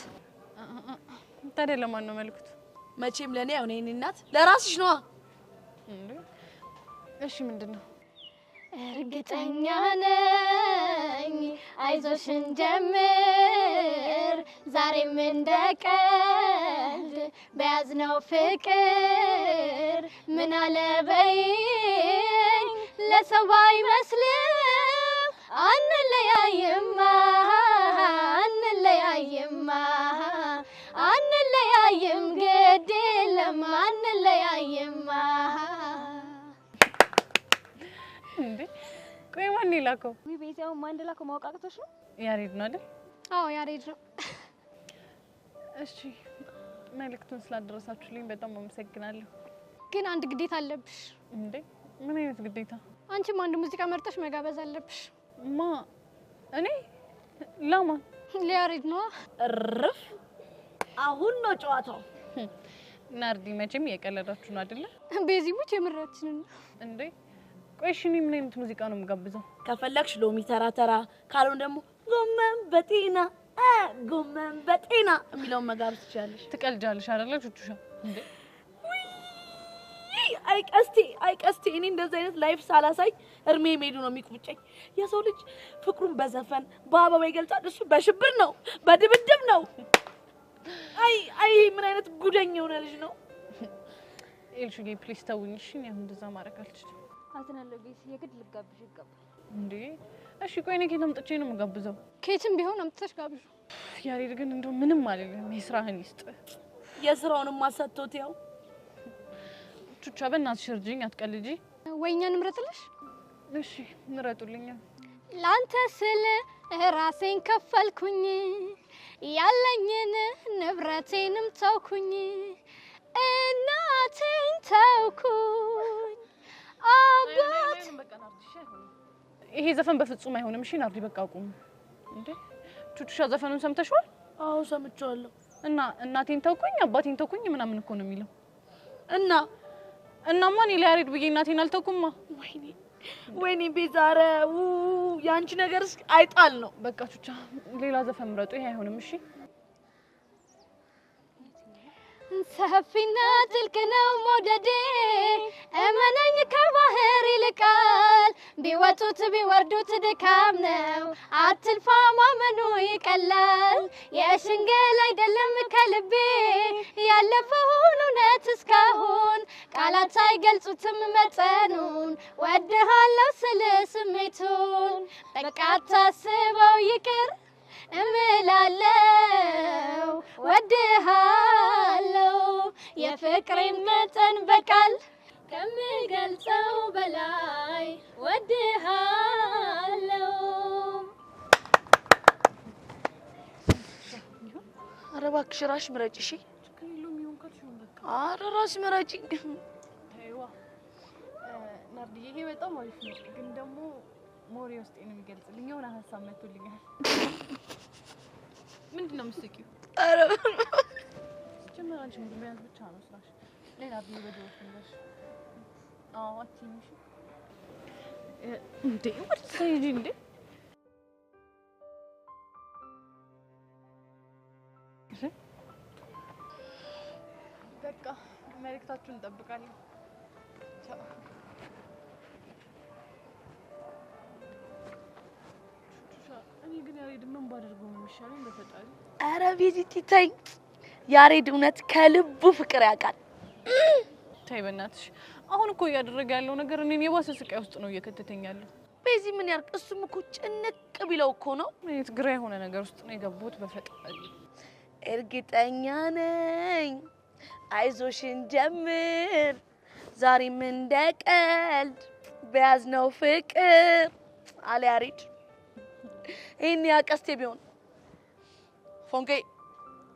ታዲያ ለማን ነው መልእክቱ? መቼም ለኔ አይሆን የኔ እናት፣ ለራስሽ ነዋ። እንዴ እሺ ምንድን ነው? እርግጠኛ ነኝ አይዞሽ እንጀምር ዛሬም እንደ ቀልድ በያዝነው ፍቅር ምን አለ በይኝ ለሰው አይመስልም አንለያይማ አንለያይማ አንለያይም ግድ የለም አንለያይማ። እንዴ ቆይ ማን የላከው? ውይ ቤዛው ማን እንደላከው ማወቅ አቅቶሽ ነው? ያሬድ ነው አይደል? አዎ ያሬድ ነው። እሺ መልእክቱን ስላደረሳችሁልኝ በጣም አመሰግናለሁ። ግን አንድ ግዴታ አለብሽ። እንዴ ምን አይነት ግዴታ? አንቺም አንድ ሙዚቃ መርጠሽ መጋበዝ አለብሽ። ማ እኔ? ለማ? ለያሬድ ነው። እርፍ! አሁን ነው ጨዋታው። ናርዲ መቼም እየቀለዳችሁ ነው አይደለ? ቤዚ ሙች የምራችንን ነው። እንዴ ቆይ እሺ እኔ ምን አይነት ሙዚቃ ነው የምጋብዘው? ከፈለግሽ ሎሚ ተራ ተራ፣ ካልሆነ ደግሞ ጎመን በጤና ጎመን በጤና የሚለውን መጋበዝ ትችያለሽ። ትቀልጃለሽ አይደለ ቹቹሻ? እንዴ አይ ቀስቴ አይ ቀስቴ፣ እኔ እንደዚህ አይነት life ሳላሳይ እድሜ መሄዱ ነው የሚቆጨኝ። የሰው ልጅ ፍቅሩን በዘፈን በአበባ ይገልጻል። እሱ በሽብር ነው በድብድብ ነው። አይ አይ ምን አይነት ጉደኛ የሆነ ልጅ ነው። ኤልሹዬ please ተውኝ እሺ። እኔ አሁን እንደዛ ማድረግ አልችልም። አዝናለሁ ቤዚ፣ የግድ ልጋብዥ ይገባል። እንዴ እሺ ቆይ እኔ ከየት አምጥቼ ነው የምጋብዘው? ከየትም ቢሆን አምጥተሽ ጋብዡ። ያሬድ ግን እንደው ምንም አልልም፣ የስራህን ይስጥ። የስራውንማ ሰጥቶት ያው። ቹቻ በእናትሽ እርጂኝ፣ አትቀልጂ። ወይ እኛን እንምረጥልሽ? እሺ ምረጡልኝ። ላንተ ስል ራሴን ከፈልኩኝ፣ ያለኝን ንብረቴንም ተውኩኝ፣ እናቴን ተውኩኝ አባት። ይሄ ዘፈን በፍጹም አይሆንም። እሺ ናርዲ በቃ አቁም። እንዴ ቹቹሻ ዘፈኑን ሰምተሽዋል? አዎ ሰምቼዋለሁ። እና እናቴን ተውኩኝ አባቴን ተውኩኝ ምናምን እኮ ነው የሚለው። እና እናማ እኔ ለያሬድ ብዬ እናቴን አልተውኩማ። ወይኔ ወይኔ ቤዛ፣ ኧረ ያንቺ ነገር አይጣል ነው። በቃ ቹቻ ሌላ ዘፈን ምረጡ፣ ይሄ አይሆንም። እሺ ሰፊና ጥልቅ ነው መውደዴ፣ እመነኝ ከባህር ይልቃል። ቢወጡት ቢወርዱት ድካም ነው። አትልፋ ማመኑ ይቀላል። የሽንገል አይደለም ከልቤ ያለፈውን እውነት እስካሁን ቃላት አይገልጹትም መጠኑን። ወድሃለሁ ስል ስሜቱን በቃ ታስበው ይቅር እምላለው። ወድሃለሁ የፍቅሬን መጠን በቃል ከምገልጸው በላይ ወድሃለሁ። ኧረ እባክሽ ራስሽ ምረጪ። እሺ ኧረ ራስሽ ምረጪ። ተይዋ ናርድዬ፣ ይሄ በጣም አሪፍ ነው፣ ግን ደግሞ ሞሬ ውስጤን የሚገልጽልኝ የሆነ ሀሳብ መጥቶልኛል። ምንድን ነው የምትስቂው? ኧረ ሲጀመር አንቺ mood መያዝ ብቻ ነው ስራሽ። ሌላ ብዬ በጆሮሽ ልንገርሽ። አዎ አትይኝ። እሺ እንዴ ወደ ሂጂ እንዴ። እሺ በቃ መልእክታችሁን እንጠብቃለን። ቻው። እኔ ግን ያሬድ ምን ባደርገው ነው የሚሻለኝ? በፈጣሪ ኧረ ቤዚቲ ተይ። ያሬድ እውነት ከልቡ ፍቅር ያውቃል። ተይ በእናትሽ። አሁን እኮ እያደረገ ያለው ነገር እኔን የባሰ ስቃይ ውስጥ ነው እየከተተኝ ያለው። ቤዚ ምን ያርቅ? እሱም እኮ ጭንቅ ቢለው እኮ ነው። የት ግራ የሆነ ነገር ውስጥ ነው የገባሁት። በፈጣሪ እርግጠኛ ነኝ። አይዞሽን ጀምር ዛሬም እንደ ቀልድ በያዝነው ፍቅር አለ ያሬድ። ይህን ያቀስቴ ቢሆን ፎንቄ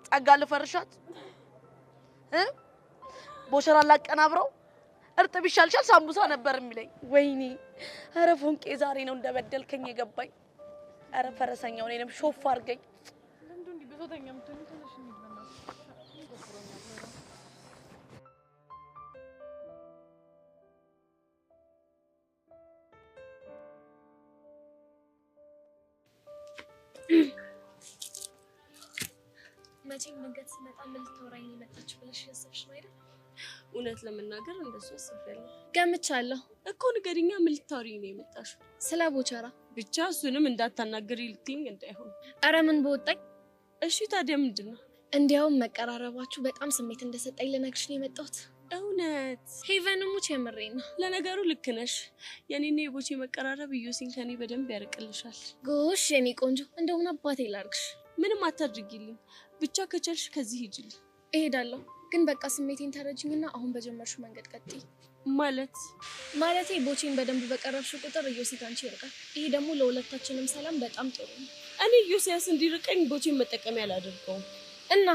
ጸጋ ልፈርሻት እ ቦሸራ ላቀናብረው እርጥብ ይሻልሻል ሳምቡሳ ነበር የሚለኝ። ወይኔ ኧረ ፎንቄ ዛሬ ነው እንደበደልከኝ የገባኝ። ኧረ ፈረሰኛው እኔንም ሾፍ አድርገኝ። ለምንድን እንዲህ ብሶተኛ የምትሆኚው? ተነሽ እንሂድ በእናትሽ። መቼም ድንገት ስመጣ ምን ልታወራኝ ነው የመጣችው ብለሽ ያሰብሽ ነው አይደል? እውነት ለመናገር እንደሱ አስቤያለሁ። ገምቻለሁ እኮ። ንገሪኛ፣ ምን ልታወሪኝ ነው የመጣሽው? ስለ ቦቸራ። ብቻ እሱንም እንዳታናግሪ ልትይኝ እንዳይሆን። ኧረ ምን በወጣኝ። እሺ ታዲያ ምንድን ነው? እንዲያውም መቀራረባችሁ በጣም ስሜት እንደሰጠኝ ልነግርሽ ነው የመጣሁት። እውነት ሄቨን ሙች የምሬን ነው። ለነገሩ ልክ ነሽ። የኔና የቦቼ መቀራረብ ኢዮሲን ከኔ በደንብ ያርቅልሻል። ጎሽ የኔ ቆንጆ፣ እንደው ምን አባቴ ላርግሽ? ምንም አታድርጊልኝ፣ ብቻ ከቻልሽ ከዚህ ሂጂልኝ። እሄዳለሁ፣ ግን በቃ ስሜቴን ተረጅኝና አሁን በጀመርሽው መንገድ ቀጥይ። ማለት ማለቴ ቦቼን በደንብ በቀረብሽው ቁጥር ኢዮሲ ካንቺ ይርቃል። ይሄ ደግሞ ለሁለታችንም ሰላም በጣም ጥሩ ነው። እኔ ኢዮሲያስ እንዲርቀኝ ቦቼን መጠቀሚያ አላደርገውም። እና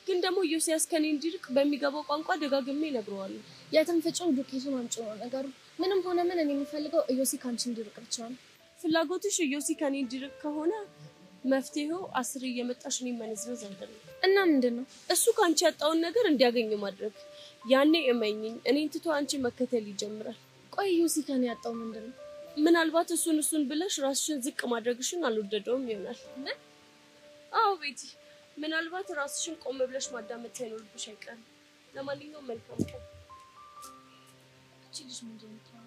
ግን ደግሞ ኢዮሲያስ ከኔ እንዲርቅ በሚገባው ቋንቋ ደጋግሜ እነግረዋለሁ። የትም ፍጪው ዱቄቱን አምጪው ነው ነገሩ። ምንም ሆነ ምን እኔ የምፈልገው ኢዮሲ ካንቺ እንዲርቅ ብቻ ነው። ፍላጎትሽ ኢዮሲ ከኔ እንዲርቅ ከሆነ መፍትሄው አስር እየመጣሽ እኔን መነዝነዝ አይደለም። እና ምንድን ነው እሱ ከአንቺ ያጣውን ነገር እንዲያገኝ ማድረግ። ያኔ እመኝኝ እኔን ትቶ አንቺ መከተል ይጀምራል። ቆይ ኢዮሲ ከኔ ያጣው ምንድን ነው? ምናልባት እሱን እሱን ብለሽ ራስሽን ዝቅ ማድረግሽን አልወደደውም ይሆናል። ምን? አዎ ቤቲ፣ ምናልባት ራስሽን ቆም ብለሽ ማዳመጥ ሳይኖርብሽ አይቀርም። ለማንኛውም መልካም ቀን። እቺ ልጅ ምንድን ነው የምታወራው?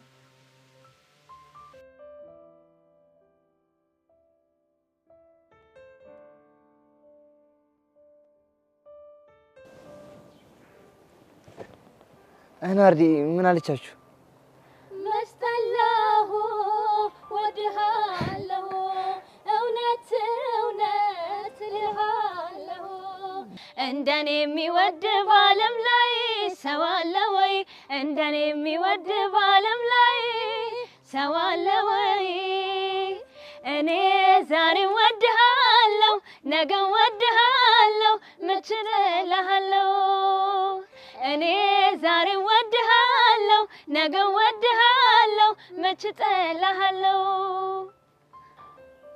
ናርዲ ምን አለቻችሁ? መስጠላሁ ወድሃለሁ እውነት እውነት እልሃለሁ እንደኔ የሚወድ በዓለም ላይ ሰው አለ ወይ? እንደኔ የሚወድ በዓለም ላይ ሰው አለ ወይ? እኔ ዛሬ ወድሃለሁ ነገ ወድሃለሁ መች እልሃለሁ እኔ ዛሬ ወድሃለሁ ነገ ወድሃለሁ መች እጠላሃለሁ።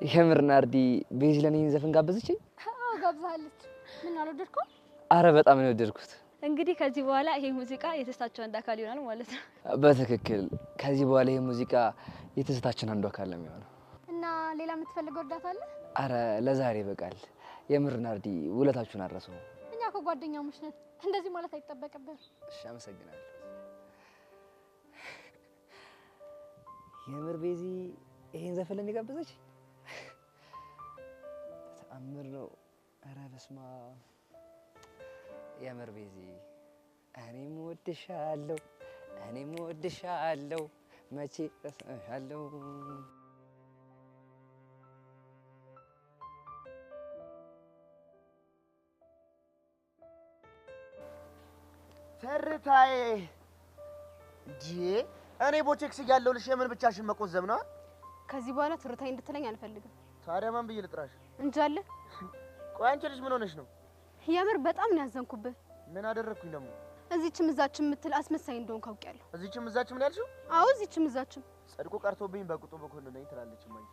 የምር ናርዲ ቤዚ ለኔ ይህን ዘፈን ጋበዘችኝ? አዎ ጋብዛለች። ምን አልወደድከው? አረ በጣም ነው የወደድኩት። እንግዲህ ከዚህ በኋላ ይሄ ሙዚቃ የትዝታቸው አንድ አካል ይሆናል ማለት ነው። በትክክል ከዚህ በኋላ ይሄ ሙዚቃ የትዝታችን አንዱ አካል ነው የሚሆነው። እና ሌላ የምትፈልገው እርዳታ አለ? አረ ለዛሬ ይበቃል። የምር ናርዲ ውለታችሁን አልረሳውም። እኛ እኮ ጓደኛሞች ነን። እንደዚህ ማለት አይጠበቅብህም። እሺ አመሰግናለሁ። የምር ቤዚ ይሄን ዘፈን ለኔ ጋበዘች? ተአምር ነው። ኧረ በስመ አብ። የምር ቤዚ እኔም እወድሻለሁ፣ እኔም እወድሻለሁ፣ መቼ እረሳሻለሁ። ትርታዬ እንዴ፣ እኔ ቦቼክስ እያለሁልሽ የምን ብቻሽን መቆዘም ነው? ከዚህ በኋላ ትርታዬ እንድትለኝ አልፈልግም። ታዲያ ማን ብዬ ልጥራሽ? እንጃለ። ቆይ አንቺ ልጅ ምን ሆነሽ ነው? የምር በጣም ነው ያዘንኩብህ። ምን አደረግኩኝ ደግሞ? እዚችም እዛችም የምትል አስመሳይ እንደሆንክ አውቄያለሁ። እዚችም እዛችም ነው ያልሽው? አዎ እዚችም እዛችም። ጸድቆ ቀርቶብኝ በቅጡ በኮነነኝ ትላለች እማዬ።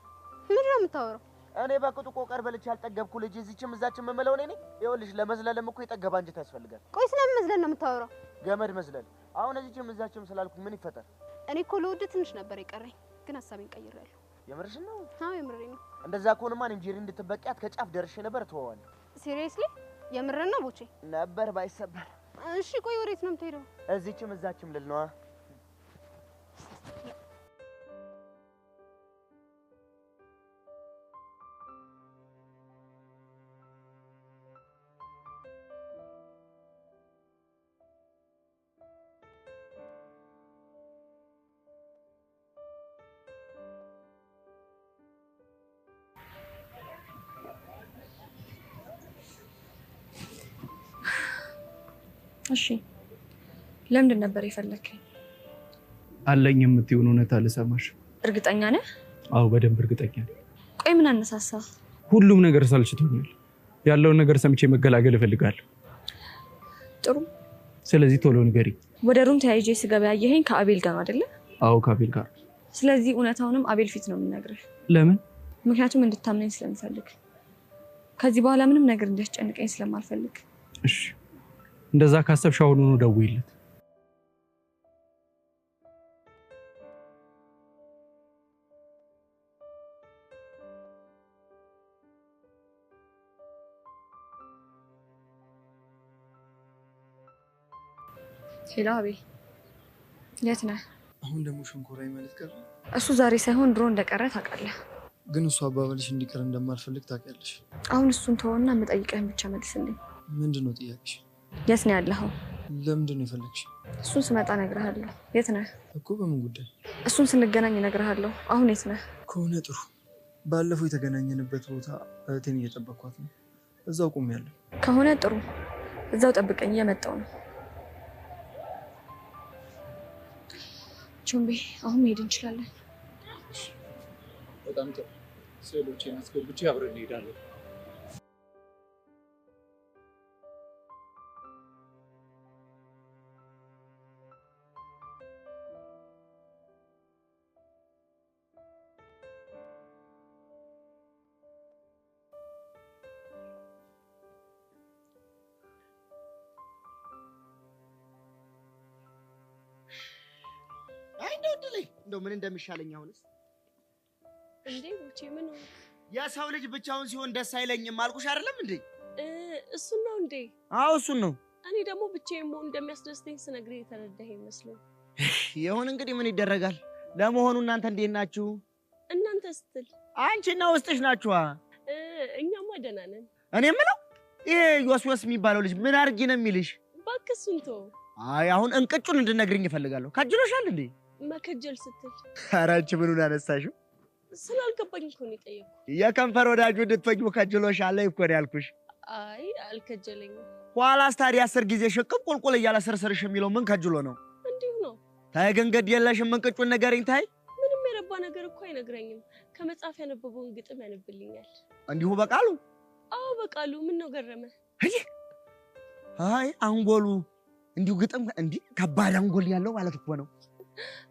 ምንድን ነው የምታወራው? እኔ በቅጡ ቆቀር በልቼ ያልጠገብኩ ልጅ እዚችም እዛችም የምለው እኔ ነኝ? ይኸውልሽ ለመዝለልም እኮ የጠገበ አንጀት ያስፈልጋል። ቆይ ስለምን መዝለል ነው የምታወራው? ገመድ መዝለል። አሁን እዚችም እዛችም ስላልኩ ምን ይፈጠር? እኔ እኮ ልወድህ ትንሽ ነበር የቀረኝ፣ ግን ሀሳቤን ቀይሬያለሁ። የምርሽን ነው? አዎ የምሬን ነው። እንደዛ ከሆነማ እኔም ጄሪ እንድትበቂያት ከጫፍ ደርሼ ነበር። እተወዋለሁ። Seriously የምርህን ነው ቦቼ? ነበር ባይሰበር። እሺ ቆይ ወዴት ነው የምትሄደው? እዚችም እዛችም ልል ነዋ። እሺ ለምንድን ነበር የፈለከኝ? አለኝ የምትይውን እውነታ ልሰማሽ። እርግጠኛ ነህ? አዎ በደንብ እርግጠኛ ነኝ። ቆይ ምን አነሳሳ? ሁሉም ነገር ሰልችቶኛል። ያለውን ነገር ሰምቼ መገላገል እፈልጋለሁ። ጥሩ። ስለዚህ ቶሎ ንገሪኝ። ወደ room ተያይዤ ስገባ ያየኸኝ ከአቤል ጋር አይደለ? አዎ ከአቤል ጋር። ስለዚህ እውነታውንም አቤል ፊት ነው የምነግርህ። ለምን? ምክንያቱም እንድታምነኝ ስለምፈልግ፣ ከዚህ በኋላ ምንም ነገር እንዲያስጨንቀኝ ስለማልፈልግ። እሺ እንደዛ ካሰብሽ አሁኑኑ ደውይለት። Hello አቤል፣ የት ነህ? አሁን ደግሞ ሸንኮራይ ማለት ቀረ? እሱ ዛሬ ሳይሆን ድሮ እንደቀረ ታውቃለህ። ግን እሱ አባባልሽ እንዲቀር እንደማልፈልግ ታውቂያለሽ። አሁን እሱን ተወውና የምጠይቅህን ብቻ መልስልኝ። ምንድን ነው ጥያቄሽ? የት ነው ያለኸው? ለምንድን ነው የፈለግሽ? እሱን ስመጣ እነግርሃለሁ። የት ነህ እኮ? በምን ጉዳይ? እሱን ስንገናኝ እነግርሃለሁ። አሁን የት ነህ? ከሆነ ጥሩ። ባለፈው የተገናኘንበት ቦታ እህቴን እየጠበኳት ነው። እዛው ቆሜያለሁ። ከሆነ ጥሩ፣ እዛው ጠብቀኝ፣ እየመጣሁ ነው። ቾምቤ፣ አሁን መሄድ እንችላለን። በጣም ጥሩ። ስዕሎቼን አስገብቼ አብረን እንሄዳለን። አይ እንደው እድሌ እንደው ምን እንደሚሻለኝ አሁንስ። እንዴ ቦቼ ምን ሆንክ? የሰው ልጅ ብቻውን ሲሆን ደስ አይለኝም አልኩሽ አይደለም እንዴ? እሱን ነው እንዴ? አዎ እሱን ነው። እኔ ደግሞ ብቻዬን መሆን እንደሚያስደስተኝ ስነግርህ የተረዳህ ይመስለኝ። ይሁን እንግዲህ ምን ይደረጋል። ለመሆኑ እናንተ እንዴት ናችሁ? እናንተ ስትል አንቺና ውስጥሽ ናችኋ። እኛማ ደህና ነን። እኔ የምለው ይሄ ዮስዮስ የሚባለው ልጅ ምን አድርጊ ነው የሚልሽ? እባክህ እሱን ተወው። አይ አሁን እንቅጩን እንድነግርኝ እፈልጋለሁ። ከጅሎሻል እንዴ? መከጀል ስትል ኧረ አንቺ ምኑን አነሳሽው? ስላልገባኝ እኮ ነው የጠየኩህ። የከንፈር ወዳጁ እንድትሆኚው ከጅሎሻል እኮ ነው ያልኩሽ። አይ አልከጀለኝም። ኋላስ ታዲያ 10 ጊዜ ሽቅብ ቁልቁል እያለ ስርስርሽ የሚለው ምን ከጅሎ ነው? እንዲሁ ነው። ታይ ግን ግድ የለሽም እንቅጩን ንገሪኝ። ታይ ምንም የረባ ነገር እኮ አይነግረኝም። ከመጽሐፍ ያነበበውን ግጥም ያነብልኛል። እንዲሁ በቃሉ? አዎ በቃሉ። ምን ነው ገረመ? አይ አንጎሉ እንዲሁ ግጥም እንዲህ ከባድ አንጎል ያለው ማለት እኮ ነው።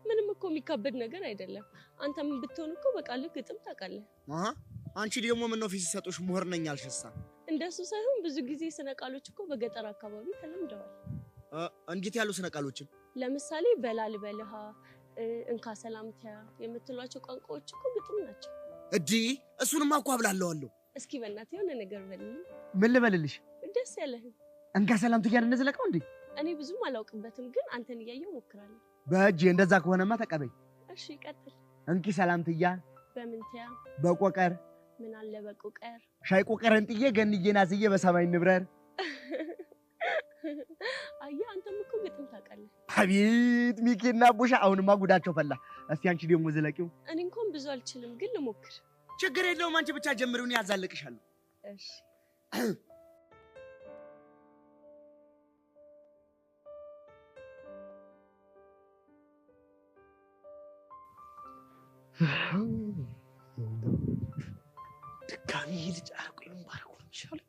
ምንም እኮ የሚካበድ ነገር አይደለም። አንተም ብትሆን እኮ በቃልህ ግጥም ታውቃለህ። አሃ አንቺ ደግሞ ምነው ፊት ሲሰጡሽ ምሁር ነኝ አልሽሳ? እንደሱ ሳይሆን ብዙ ጊዜ ስነ ቃሎች እኮ በገጠር አካባቢ ተለምደዋል። እንዴት ያሉ ስነ ቃሎችን? ለምሳሌ በላል በልሃ፣ እንካ ሰላምታ የምትሏቸው ቋንቋዎች እኮ ግጥም ናቸው። እዲ እሱንማ እኮ አብላለዋለሁ። እስኪ በእናትህ የሆነ ነገር በልልኝ። ምን ልበልልሽ? ደስ ያለህ። እንካ ሰላምታ እያልን እንዝለቀው እንዴ? እኔ ብዙም አላውቅበትም፣ ግን አንተን እያየሁ እሞክራለሁ። በእጄ እንደዛ ከሆነማ ተቀበይ። እሺ ቀጥል። እንኪ ሰላምትያ በምንትያ በቆቀር ምን አለ በቆቀር ሻይ ቆቀርን ጥዬ ገንዬን አዝዬ በሰማይ ንብረር። አየህ አንተም እኮ ግጥም ታውቃለህ። አቤት ሚኪና ቡሻ አሁንማ ጉዳቸው ፈላ። እስቲ አንቺ ደግሞ ዝለቂው። እኔ እንኳን ብዙ አልችልም ግን ልሞክር። ችግር የለውም አንቺ ብቻ ጀምሪው፣ እኔ አዛልቅሻለሁ። እሺ ድጋሚ ይህ ልጅ አርቆ ምን ባረኩ ነው የሚሻለው?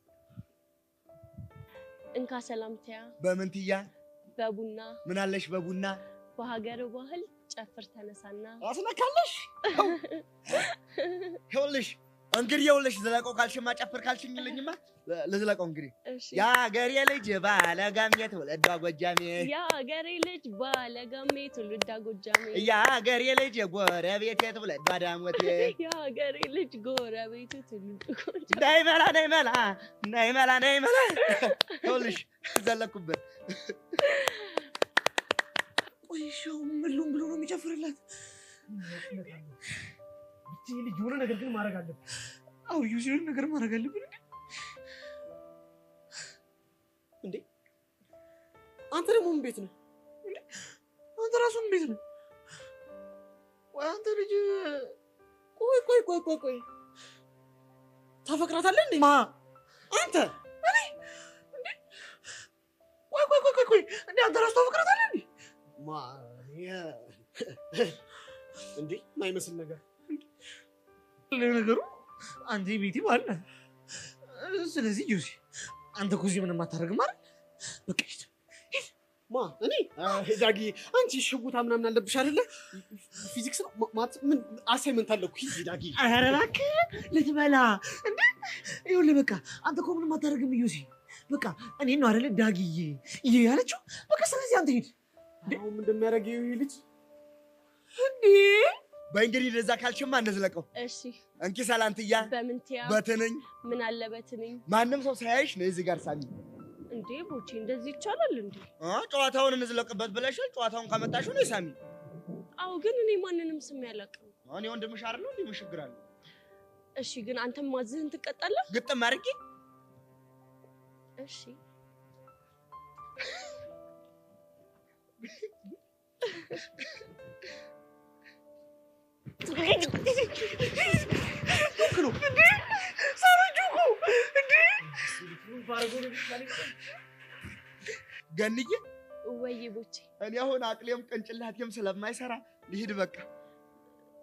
እንካ ሰላምትያ በምንትያ በቡና ምን አለሽ በቡና በሀገር ባህል ጨፍር ተነሳና አስነካለሽ። ይኸውልሽ እንግዲህ ይኸውልሽ ዝለቀው ካልሽማ ጨፍር ካልሽኝ ልኝማ ልዝለቀው እንግዲህ። የሀገሬ ልጅ ባለጋሜ ትውልዷ ጎጃሜ፣ የሀገሬ ልጅ ባለጋሜ ትውልዷ ጎጃሜ፣ የሀገሬ ልጅ ጎረቤቴ ትውልዷ ዳሞቴ፣ የሀገሬ ልጅ ጎረቤቱ ትውልዷ ጎጃሜ። ነይ መላ ነይ መላ ነይ መላ ነይ መላ። ይኸውልሽ ዘለኩበት። ቆይ እሺ አሁን ምን ልሁን ብሎ ነው የሚጨፍርላት? ብቻ ልጅ የሆነ ነገር ግን ማድረግ አለብን። አዎ ዩዚ የሆነ ነገር ማድረግ አለብን። እንዴ አንተ ደግሞ ምን ቤት ነህ? እንዴ አንተ ራሱ ምን ቤት ነህ? ቆይ አንተ ልጅ ቆይ ቆይ ቆይ ቆይ ቆይ ታፈቅራታለህ እንዴ? ማ አንተ? እኔ? እንዴ ቆይ ቆይ ቆይ ቆይ እንዴ አንተ ራሱ ታፈቅራታለህ እንዴ? ማ እንዴ የማይመስል ነገር ለነገሩ አንተ ቤቲ ባል ነህ። ስለዚህ ጆሲ አንተ እኮ እዚህ ምንም አታደርግም አይደል? በቃ ሂድ ሂድ። ማ እኔ ዳጊ አንቺ ሽጉታ ምናምን አለብሽ አይደለ? ፊዚክስ ነው math ምን assignment አለ እኮ። ሂድ ዳጊ። ኧረ እባክህ ልትበላ እንዴ? ይኸውልህ በቃ አንተ እኮ ምንም አታደርግም ዮሲ። በቃ እኔ ነው አይደለ ዳጊዬ ይሄ ያለችው። በቃ ስለዚህ አንተ ሂድ። አሁን ምን እንደሚያደርግ ይሄ ልጅ እንዴ? በይ እንግዲህ እንደዛ ካልሽማ እንዝለቀው። እሺ እንኪ ሰላምትያ በምንትያ በትንኝ ምን አለ በትንኝ ማንም ሰው ሳያይሽ ነው እዚህ ጋር ሳሚ። እንዴ ቦቼ እንደዚህ ይቻላል እንዴ? ጨዋታውን እንዝለቅበት ብለሻል። ጨዋታውን ካመጣሽው ነው ሳሚ። አዎ ግን እኔ ማንንም ስም ያላቅም። እኔ ወንድምሽ አይደለሁ እንዴ? ምን ችግር አለ? እሺ ግን አንተም ማዝህን ትቀጣለህ። ግጥም አድርጌ። እሺ ገንዬ ወይ ቦቼ እኔ አሁን አቅሌም ቅንጭላቴም ስለማይሰራ ልሂድ በቃ።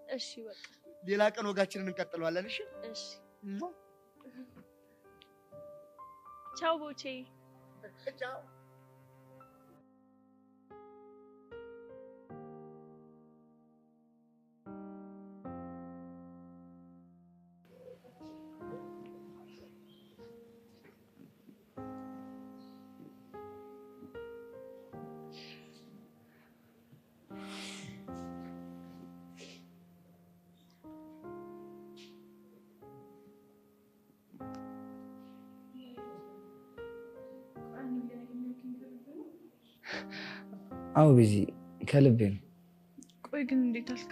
እሺ በቃ ሌላ ቀን ወጋችንን እንቀጥለዋለን። እሺ እሺ ቻው ቦቼ። ቻው። አዎ ቤዚ ከልቤ ነው። ቆይ ግን እንዴት አልክ?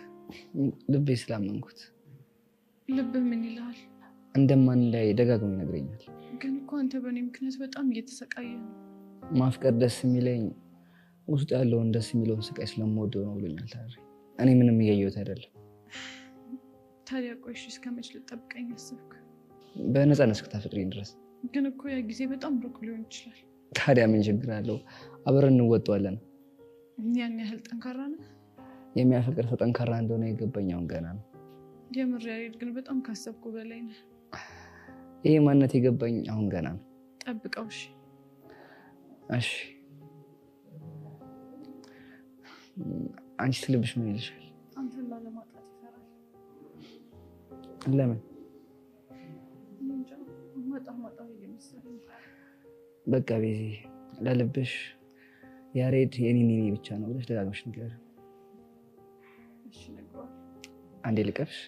ልቤ ስላመንኩት። ልብህ ምን ይልሃል? እንደማንለያይ ደጋግሞ ይነግረኛል። ግን እኮ አንተ በእኔ ምክንያት በጣም እየተሰቃየህ ነው። ማፍቀር ደስ የሚለኝ ውስጥ ያለውን ደስ የሚለውን ስቃይ ስለምወደው ነው ብሎኛል። ታዲያ እኔ ምንም እያየሁት አይደለም። ታዲያ ቆይ እሺ እስከ መች ልጠብቀኝ አሰብክ? በነፃነት እስክታፈቅሪኝ ድረስ። ግን እኮ ያ ጊዜ በጣም ሩቅ ሊሆን ይችላል። ታዲያ ምን ችግር አለው? አብረን እንወጣዋለን። ያን ያህል ጠንካራ ነህ? የሚያፈቅር ሰው ጠንካራ እንደሆነ የገባኝ አሁን ገና ነው። የምር ያሬድ ግን በጣም ካሰብኩ በላይ ነህ። ይሄ ማንነት የገባኝ አሁን ገና ነው። ጠብቀው እሺ። እሺ አንቺ ልብሽ ምን ይልሻል? አንተን ላለማጣት ይፈራል። ለምን? እንጃ ማጣ እየመሰለኝ። በቃ ቤዚ ለልብሽ ያሬድ የኔ የኔ ብቻ ነው ብለሽ ደጋግመሽ ንገሪው። እሺ እነግረዋለሁ። አንዴ ልቀፍሽ።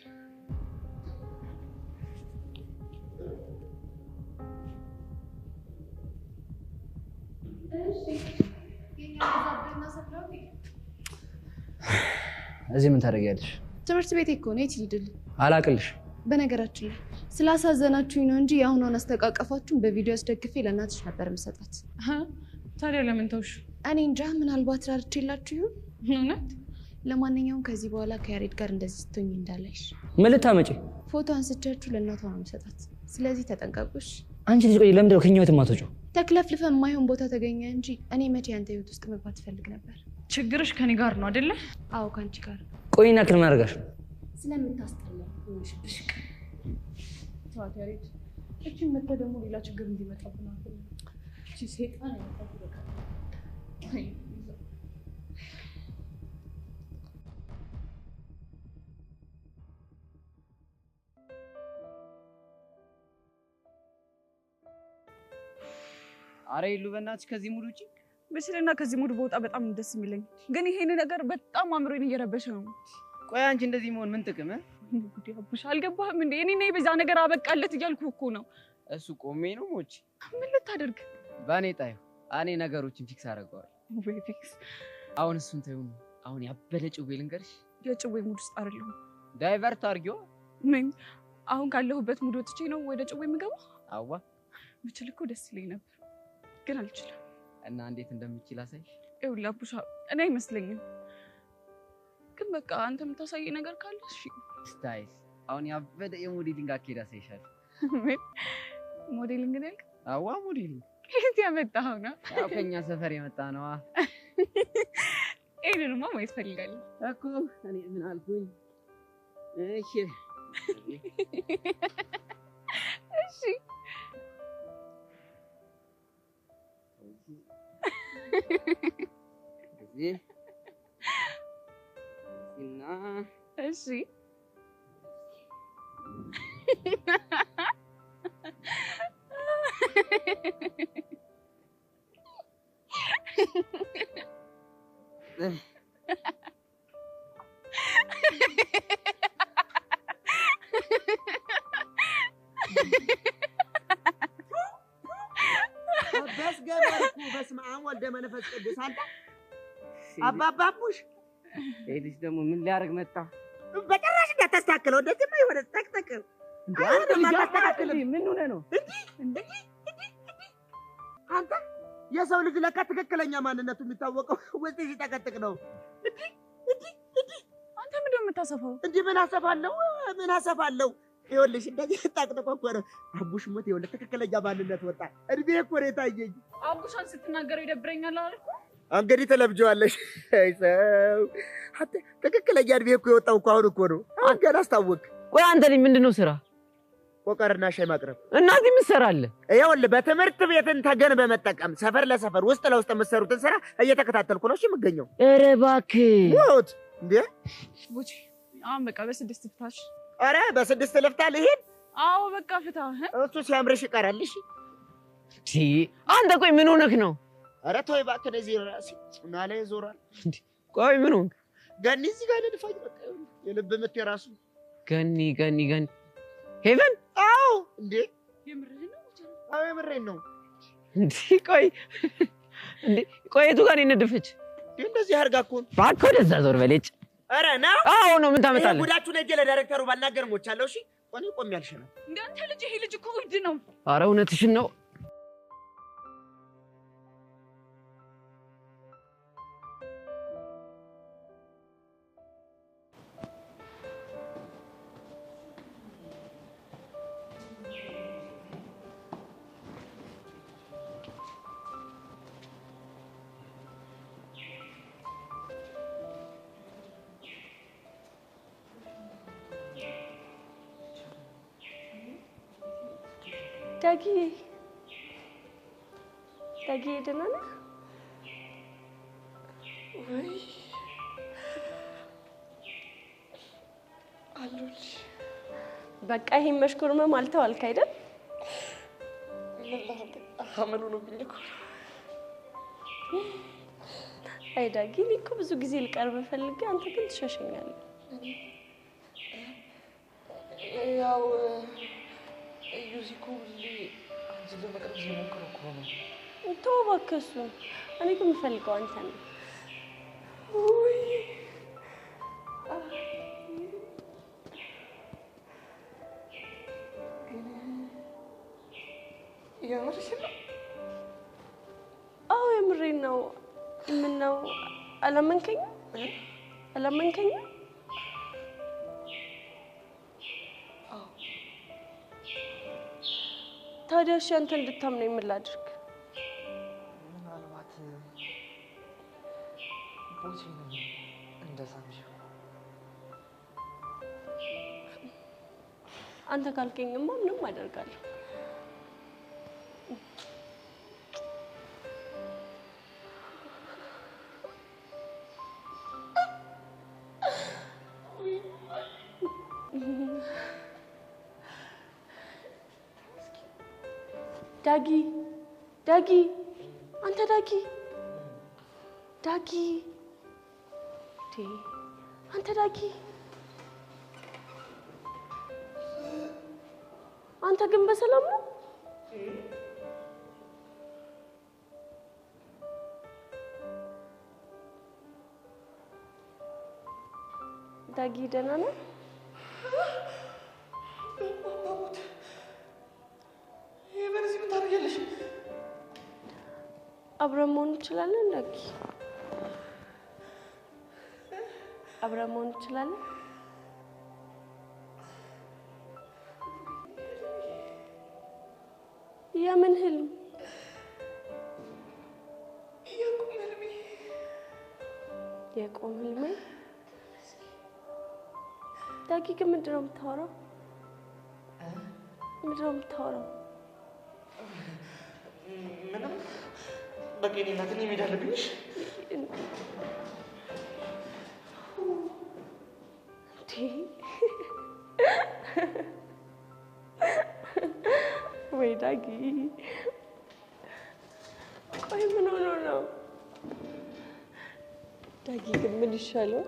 እዚህ ምን ታደርጊያለሽ? ትምህርት ቤቴ እኮ ነው። የት ልሂድልህ? አላቅልሽ። በነገራችን ላይ ስላሳዘናችሁኝ ነው እንጂ የአሁኗን አስተቃቀፋችሁን በቪዲዮ አስደግፌ ለእናትሽ ነበር የምሰጣት። ታዲያ ለምን ተውሽ? እኔ እንጃ፣ ምናልባት ራርቼላችሁ ይሁን። እውነት? ለማንኛውም ከዚህ በኋላ ከያሬድ ጋር እንደዚህ ስትሆኝ እንዳላይሽ። ምን ልታመጪ? ፎቶ አንስቻችሁ ለእናቷ ነው የምሰጣት። ስለዚህ ተጠንቀቁሽ። አንቺ ልጅ ቆይ፣ ለምንድን ነው ከእኛ ህይወት የማትወጪው? ተክለፍልፈ የማይሆን ቦታ ተገኘ እንጂ እኔ መቼ ያንተ ህይወት ውስጥ መግባት እፈልግ ነበር። ችግርሽ ከኔ ጋር ነው አይደለ? አዎ ከአንቺ ጋር። ቆይ እና ክል ምን አደረጋሽ? ስለምታስጠላ ሆንሽ ብሽቅ። ተዋት ያሬድ፣ እቺን መታ ደግሞ ሌላ ችግር እንዲመጣብን አልፈልግም። እቺ ሴጣን ያመጣት በቃ። አረ ይሉ በእናትሽ ከዚህ mood ውጪ። ብችልና ከዚህ mood በወጣ በጣም ደስ የሚለኝ፣ ግን ይሄን ነገር በጣም አእምሮዬን እየረበሸ ነው። ቆይ አንቺ እንደዚህ መሆን ምን ጥቅም? ጉዴ አቡሽ፣ አልገባህም እንዴ? እኔ ነኝ በዛ ነገር አበቃለት እያልኩ እኮ ነው። እሱ ቆሜ ነው ሞች። ምን ልታደርግ? በእኔ ጣዩ፣ እኔ ነገሮችን fix አደርገዋለሁ። ወይ fix። አሁን እሱን ተይው። አሁን ያበደ ጭዌ ልንገርሽ። የጭዌ mood ውስጥ አይደለሁም። divert አድርጊው። ምን አሁን ካለሁበት mood ወጥቼ ነው ወደ ጭዌ የምገባው? አዋ ብችል እኮ ደስ ይለኝ ነበር፣ ግን አልችልም። እና እንዴት እንደምችል አሳይሽ። ይኸውልህ አቡሻ፣ እኔ አይመስለኝም፣ ግን በቃ አንተ የምታሳየኝ ነገር ካለ እሺ። style አሁን ያበደ የ modeling አካሄድ አሳይሻለሁ። ምን modeling ነው ያልክ? አዋ modeling። ከየት ያመጣኸው ነው? ያው ከኛ ሰፈር የመጣ ነዋ። ይሄንንማ ማየት እፈልጋለሁ እኮ። እኔ ምን አልኩኝ? እሺ እሺ እዚህ እና እሺ በስገበርኩ በስመ አብ ወልደ መንፈስ ቅዱስ። አንተ አባባቡሽ ይሄ ልጅ ደግሞ ምን ሊያደርግ መጣ? በጭራሽ እንዳታስተካክለው፣ እንደዚህማ የሆነ ጠቅጠቅ ምን ሆነህ ነው? አንተ የሰው ልጅ ለካ ትክክለኛ ማንነቱ የሚታወቀው ውስጥ ሲጠቀጥቅ ነው። አንተ ምንድን ነው የምታሰፋው? እንዲህ ምን አሰፋለሁ? ምን አሰፋለሁ? ይኸውልሽ እንደዚህ ጠቅጥቆ እኮ ነው። አቡሽ ሞት፣ ይኸውልህ ትክክለኛ ማንነት ወጣ። እድሜ እኮ ነው የታየኝ። አቡሻን ስትናገረው ይደብረኛል አላልኩም? እንግዲህ ትለምጂዋለሽ። አይ ሰው አንተ ትክክለኛ እድሜ እኮ የወጣው እኮ አሁን እኮ ነው። አሁን ገና አስታወቅ። ቆይ አንተ ልጅ ምንድን ነው ስራ? ቆቀርና ሻይ ማቅረብ። እና እዚህ ምን ትሰራለህ? ይኸውልህ በትምህርት ቤትን ተገን በመጠቀም ሰፈር ለሰፈር ውስጥ ለውስጥ የምትሰሩትን ስራ እየተከታተልኩ ነው እሺ የምገኘው። ኧረ እባክህ ሞት እንዴ! ቡቺ አሁን በቃ በስድስት ፍታሽ። ኧረ በስድስት ልፍታ ልሂድ? አዎ በቃ ፍታ። እሱ ሲያምርሽ ይቀራል። እሺ አንተ ቆይ ምን ሆነህ ነው? ኧረ ተወው እባክህ፣ እዚህ ራሴ ናላ ይዞራል። ቆይ ምን ሆንክ? ገኒ እዚህ ጋር ልድፋኝ በቃ። የልብ ምት የራሱ ገኒ ገኒ ገኒ ሄቨን። አዎ እንዴ የምርህን ነው? አዎ የምሬን ነው። እንዴ ቆይ እንዴ ቆይ የቱ ጋር ነው የነደፈች? እንደዚህ አድርጋ እኮ ነው። እባክህ ወደዛ ዞር በል። ኧረ ና። አዎ ነው። ምን ታመጣለህ? ጉዳችሁ ላይ ለዳይሬክተሩ ባልናገር ሞቻለሁ። እሺ ቆይ ቆሜ አልሸናም። እንደ አንተ ልጅ ይሄ ልጅ እኮ እብድ ነው። ኧረ እውነትሽን ነው። ዳጊ ዳጊ ደህና ነህ? ወይ አለሁልሽ። በቃ ይሄን መሽኮርመም አልተዋልክ አይደል? ምን ላድርግ አመል ሆኖብኝ እኮ ነው። አይ ዳጊ፣ እኔ እኮ ብዙ ጊዜ ልቀርብ ፈልጌ አንተ ግን ትሸሸኛለህ። ያው ዩዚ እኮ ሁሌ አንቺን ለመቅረብ እየሞከረ እኮ ነው። ተው እባክህ እሱን። እኔ ግን የምፈልገው አንተን ነው። ውይ አላመንከኝም? አላመንከኝም? አዎ። ታዲያ እሺ አንተ እንድታምነኝ ምን ላድርግ? ምናልባት ቦቼንም እንደሳምሽው አንተ ካልከኝማ ምንም አደርጋለሁ። ዳጊ ዳጊ፣ አንተ ዳጊ ዳጊ፣ እንዴ አንተ ዳጊ፣ አንተ ግን በሰላም ነው? ዳጊ ደህና ነህ? በዚህ ምን ታደርጊያለሽ? አብረን መሆን እንችላለን ዳጊ? አብረን መሆን እንችላለን? የምን ህልም? የቁም ህልሜ። ዳጊ ግን ምንድን ነው የምታወራው? ምንድን ነው የምታወራው? ምንም። በቃ የእኔ እናት፣ እኔ መሄድ አለብኝ። እሺ? እንዴ ወይ ዳጊ፣ ቆይ ምን ሆኖ ነው ዳጊ? ግን ምን ይሻለው?